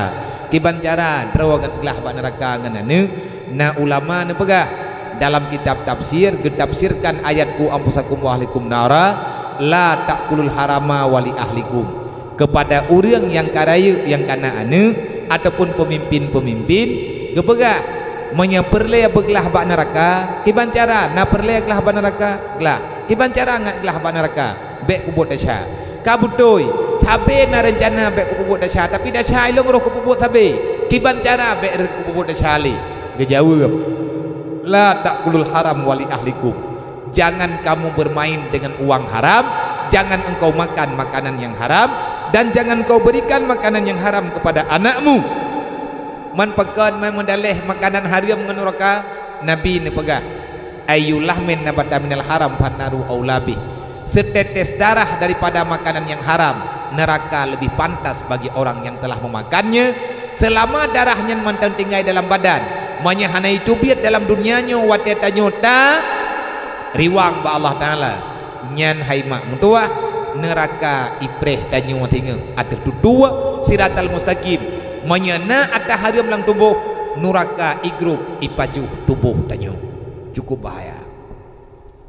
Kiban cara droe glah bak neraka ngon aneuëk? Na ulama neupeugah, dalam kitab tafsir geutafsirkan ayat "Ku anfusakum wa ahlikum nara", "La ta'kulul harama wa li ahlikum." Kepada ureuëng nyang ka rayeuk nyang kana aneuëk ataupun peumimpin-peumimpin, geupeugah, "Meunyoe peureulée beuglah bak neuraka, kiban cara na peureulée glah bak neuraka? Glah. Kiban cara ngat glah bak neuraka? Bék peubuet desya." Ka beutôi, sabe na reuncana bék kupeubuet desya, tapi desya ilông roh kupeubuet sabe. Kiban cara bék rhot kupeubuet desya lé? Geujaweueb, "La ta'kulul haram wa li ahlikum." Jangan kamu bermain dengan uang haram, jangan engkau makan makanan yang haram, dan jangan kau berikan makanan yang haram kepada anakmu. Man pakon man meudaléh makanan hareuem ngon nuraka, Nabi neupeugah, "Ayu lahmin nabata minal haram fannaru aula bih." Setetes darah daripada makanan yang haram, neraka lebih pantas bagi orang yang telah memakannya, selama darah nyan mantong tinggai dalam badan. Meunyoe hana iteubiet dalam dunia nyoe watée tanyoe ta riwang bak Allah Taala, nyan hai mak meutuwah, neuraka ipreh tanyoe singoh ateueh tutoe siratal mustaqim. Meunyoe na ata hareuem lam tuboh, nuraka igrôp ipajoh tuboh tanyoe. Cukup bahaya.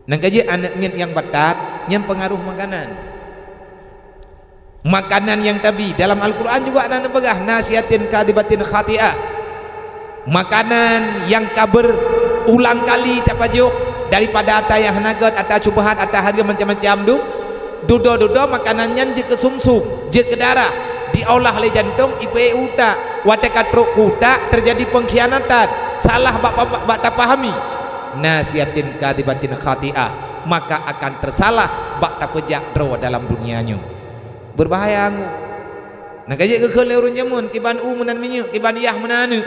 Nyang ka jeuet aneuëk miet nyang batat, nyan peungaroh makanan. Makanan nyang tabi, dalam Al-Quran juga na neupeugah, "Nasiatin kadhibatin khati'ah." Makanan nyang ka beurulang kali tapajoh daripada ata nyang hana gét, ata syubhat, ata hareuem macam-macam tu. Dudoe-dudoe makanan nyan jeuet keu sumsum, jeuet keu darah, diolah lé jantong, ipeuék u utak. Watée ka trok keu utak, teujadi peungkhianatan, salah bak, bak, bak tapahami. "Nasiatin kadhibatin khati'ah," maka akan teusalah bak tapeujak droe dalam dunia nyoe. Beubahaya anggô. Na ka jeuet geukheun lé ureuëng jameun, kiban u meunan minyeuk, kiban yah meunan aneuëk.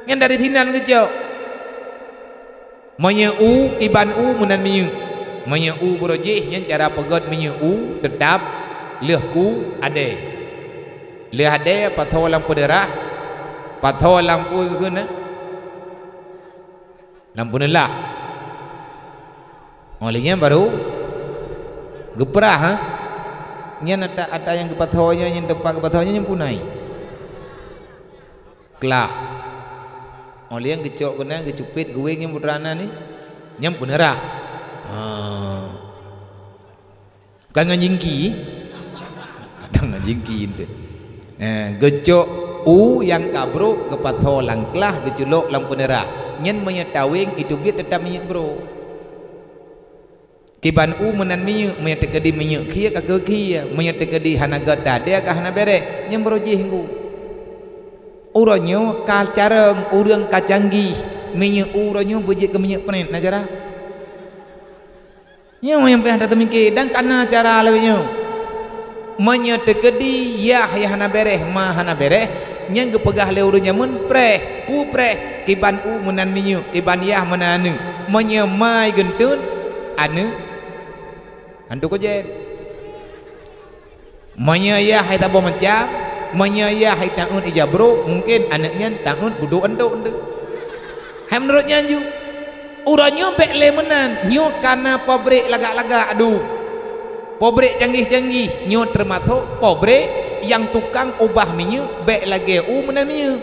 Nyan dari sinan geucok. Meunyoe u, kiban u meunan minyeuk. Meunyoe u beurojih, nyan cara peugét minyeuk u, teutab lheueh ku adée. Lheueh adée, patho lam peuneurah, patho lam peue geukheun, eh? Lam peuneurah. Oh, lheueh nyan barô geuprah, ha? Nyan ata, ata nyang geupatho nyan, nyang teumpat geupatho nyan, nyan punai. Klah. Oh, lheueh nyan geucok keunan, geucupet, geuwéng nyan putra na ni. Nyan peuneurah. Ha. Bukan ngon jingki. Kadang ngon jingki ente. Eh, geucok u nyang ka brok, geupatho lam klah, geuculok lam peuneurah. Nyan meunyoe tawéng, itu biet teutap minyeuk brok. Kiban u meunan minyeuk, meunyoe teukeudi minyeuk khie ka keu khie, meunyoe teukeudi hana gét tadée ka hana béréh, nyan beurojih ngu. Uroe nyoe ka carông, ureuëng ka canggih, minyeuk u uroe nyoe beujeuet keu minyeuk preh, na cara. Nyoe nyang payah tateumike dan kana cara lagée nyoe. Meunyoe teukeudi yah nyang hana béréh, ma hana béréh, nyang geupeugah lé ureuëng jameun preh, peue preh, kiban u meunan minyeuk, kiban yah meunan aneuëk. Meunyoe ma geunteun, aneuëk hantu kojén. Meunyoe yah hai saboh macam, meunyoe yah hai taôt ija brok, mungken aneuëk nyan taôt budok antok teuh. Hai meunurot nyan ju, uroe nyoe bék lé meunan, nyoe kana pabrék lagak-lagak dum. Pabrék canggih-canggih, nyoe teumasok pabrék nyang tukang ubah minyeuk bék lagée u meunan minyeuk.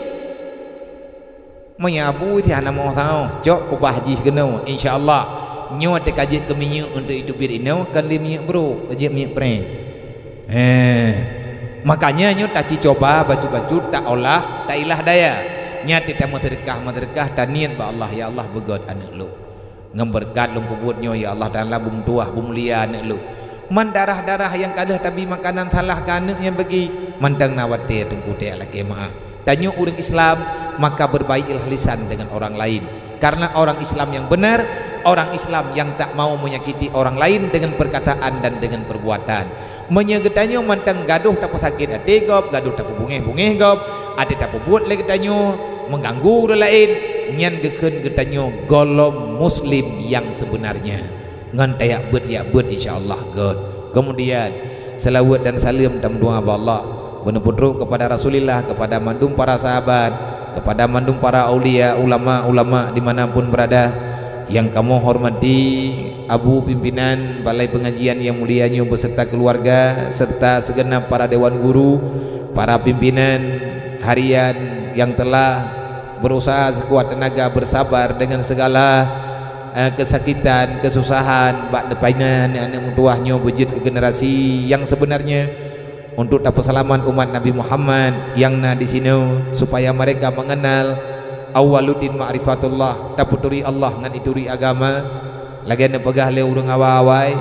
Meunyoe abu ti hana meuoh saôh, cok kubah jih keunoe, insya Allah nyoe teuka jeuet keu minyeuk untuk itu biet inoe, kon lé minyeuk brok, ka jeuet minyeuk preh. Eh, makanya nyoe taci coba bacut-bacut, taolah, tailah daya. Nyan teuka meuseudeukah-meuseudeukah, taniet bak Allah, "Ya Allah, beugét aneuëk lôn. Ngon beureukat lôn peubuet nyoe, ya Allah Taala, beumeutuwah, beumulia aneuëk lôn." Man darah-darah nyang ka lheueh tabi makanan salah keu aneuëk nyan bagi, mantong na watée teungku teuyak lakée meuáh. Tanyoe ureuëng Islam, maka berbaikilah lisan dengan orang lain. Karena orang Islam yang benar, orang Islam yang tak mau menyakiti orang lain dengan perkataan dan dengan perbuatan. Meunyoe geutanyoe mantong gadôh tapeusakét até gob, gadôh tapeubungéh-bungéh gob, até tapeubuet lé geutanyoe mengganggu ureuëng laén, nyan geukheun geutanyoe gohlom muslim nyang seubeunarnya. Ngon tayak beuet, yak beuet, insya Allah gét. Kemudian, seulaweuet dan saleuem tameudoá bak Allah, beuneuputrok kepada Rasulillah, kepada mandum para sahabat, kepada mandum para aulia, ulama-ulama di mana pun berada, nyang kamoe hormati Abu Pimpinan Balai Pengajian nyang mulia nyoe beserta keluarga serta segenap para dewan guru, para pimpinan harian yang telah berusaha sekuat tenaga bersabar dengan segala, eh, kesakitan, kesusahan bak neupaina aneuëk-aneuëk meutuwah nyoe beujeuet keu generasi nyang sebenarnya. Untuk tapeuseulamat umat Nabi Muhammad nyang na disinoe, supaya mereka mengenal awwaluddin ma'rifatullah, tapeuturi Allah ngon ituri agama. Lagée neupeugah lé ureuëng awai-awai,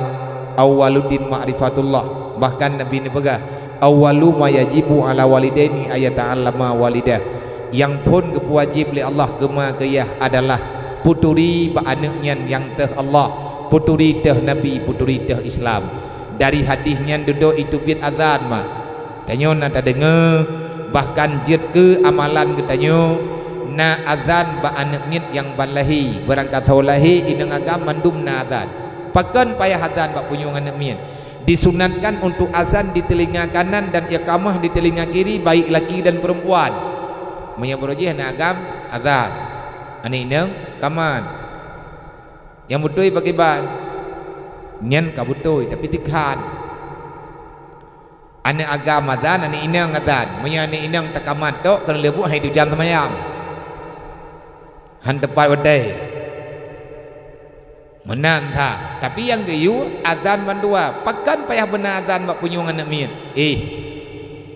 "Awwaluddin ma'rifatullah." Bahkan Nabi neupeugah, "Awwalu ma yajibu 'ala walidaini ayyata'allama walidah." Nyang phon geupeuwajéb lé Allah keu ma keu yah adalah peuturi bak aneuëk nyan nyang teuh Allah, peuturi teuh Nabi, peuturi teuh Islam. Dari hadis nyan dudoe itu biet azan ma. Tanyoe na tadeungoe, bahkan jeuet keu amalan geutanyoe, na azan bak aneuëk miet nyang ban lahé, beurangkat ho lahé inong agam mandum na azan. Pakon payah azan bak punyueng aneuëk miet? Disunatkan untuk azan di telinga kanan dan iqamah di telinga kiri, baik laki dan perempuan. Meunyoe beurojih aneuëk agam, azan. Aneuëk inong, kaman. Nyang beutôi pakriban? Nyan ka beutôi, tapi tikhan. Aneuëk agam azan, aneuëk inong azan. Meunyoe aneuëk inong takaman tok, keuneuk leubuet hai tujan seumayang. Han teupat watée. Meunan that, tapi nyang geuyue azan bandua, pakon payah beuna azan bak punyueng aneuk miet. Eh,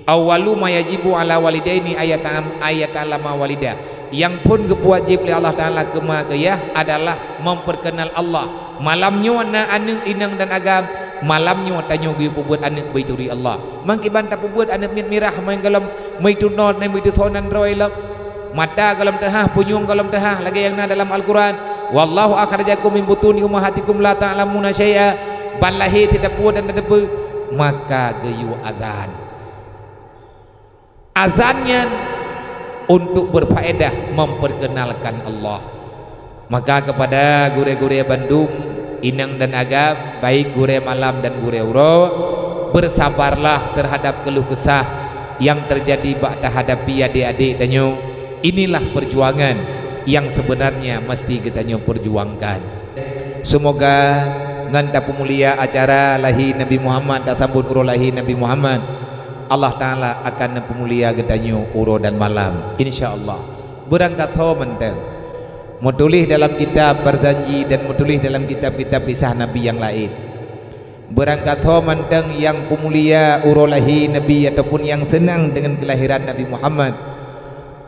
awwalu ma yajibu ala walidaini ayata-, ayata'allama walida. Nyang phon geupeuwajéb lé Allah Taala keu ma keu yah adalah memperkenal Allah. Malam nyoe na aneuk inong dan agam, malam nyoe tanyoe geupeubuet aneuk beuturi Allah. Mangkiban tapeubuet aneuk miet mirah, meugohlom meuteunoe, meuteusoe nan droe lom. Mata gohlom teuhah, punyueng gohlom teuhah, lagée nyang na dalam Al-Quran, "Wallahu akhrajakum min butuni ummahatikum la ta'lamuna syai'a." Ban lahé sit tapeubuet dan tateupeue, maka geuyue azan. Azan nyan untuk berfaedah memperkenalkan Allah. Maka kepada gurée-gurée bandum, inong dan agam, baik gurée malam dan gurée uroe, bersabarlah terhadap keluh kesah yang terjadi bak tahadapi adék-adék tanyoe. Inilah perjuangan yang sebenarnya mesti geutanyoe perjuangkan. Seumoga ngon tapeumulia acara lahé Nabi Muhammad, tasambot uroe lahé Nabi Muhammad, Allah Taala akan neupeumulia geutanyoe uroe dan malam, insya Allah. Beurangkat ho mantong meutuléh dalam kitab Barzanji dan meutuléh dalam kitab-kitab kisah Nabi nyang laén. Beurangkat ho mantong nyang peumulia uroe lahé Nabi ataupun nyang seunang deungon keulahiran Nabi Muhammad,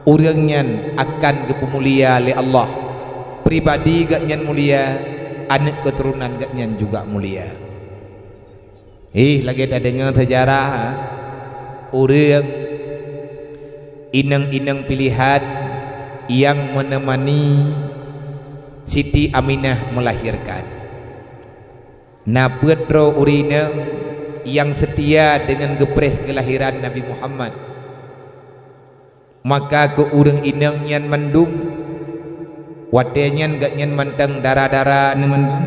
ureuëng nyan akan geupeumulia lé Allah. Pribadi geuhnyan mulia, aneuk keuturonan geuhnyan juga mulia. Ih, lagée tadeungoe seujarah, ureuëng inong-inong pilihan nyang meuneumani Siti Aminah meulahirkan. Na peuet droe ureuëng inong nyang seutia deungon geupreh keulahiran Nabi Muhammad. Maka keu ureuëng inong nyan mandum, watée nyan geuhnyan mantong dara-dara nyan mandum.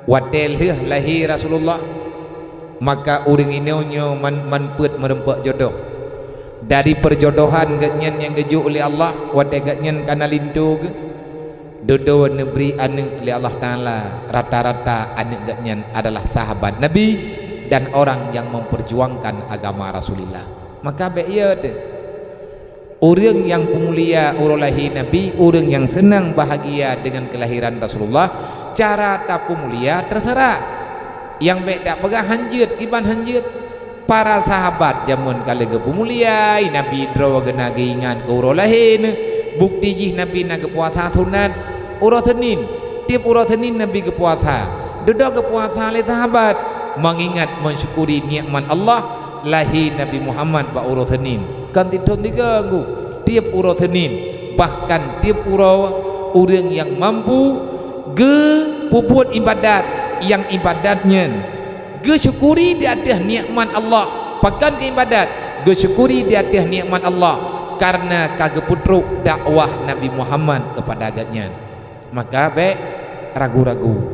Watée lheueh lahé Rasulullah, maka ureuëng inong nyoe man, man peuet meureumpok jodoh. Dari perjodohan geuhnyan nyang geujok lé Allah watée geuhnyan kana linto geuh, dudoe neubri aneuk lé Allah Taala, rata-rata aneuk geuhnyan adalah sahabat Nabi dan orang yang memperjuangkan agama Rasulullah. Maka bék yo teuh. Ureuëng nyang peumulia uroe lahé Nabi, ureuëng nyang seunang bahagia deungon keulahiran Rasulullah, cara tapeumulia teuseurah. Nyang bék tapeugah hanjeuet, kiban hanjeuet. Para sahabat jameun ka lheueh geupeumulia, Nabi droe geuna geuingat keu uroe lahé neuh. Bukti jih Nabi na geupuasa sunat uroe Seunin. Tieb uroe Seunin Nabi geupuasa. Dudoe geupuasa lé sahabat, meungingat meusyukuri nikmat Allah, lahé Nabi Muhammad bak uroe Seunin. Kon tithon tigong geuh, tieb uroe Seunin, bahkan tieb uroe ureuëng nyang mampu geupeubuet iébadat, nyang iébadat nyan geusyukuri di ateueh nikmat Allah. Pakon keu iébadat? Geusyukuri di ateueh nikmat Allah, kareuna ka geupeutrok dakwah Nabi Muhammad keupada geuhnyan. Maka bék ragu-ragu.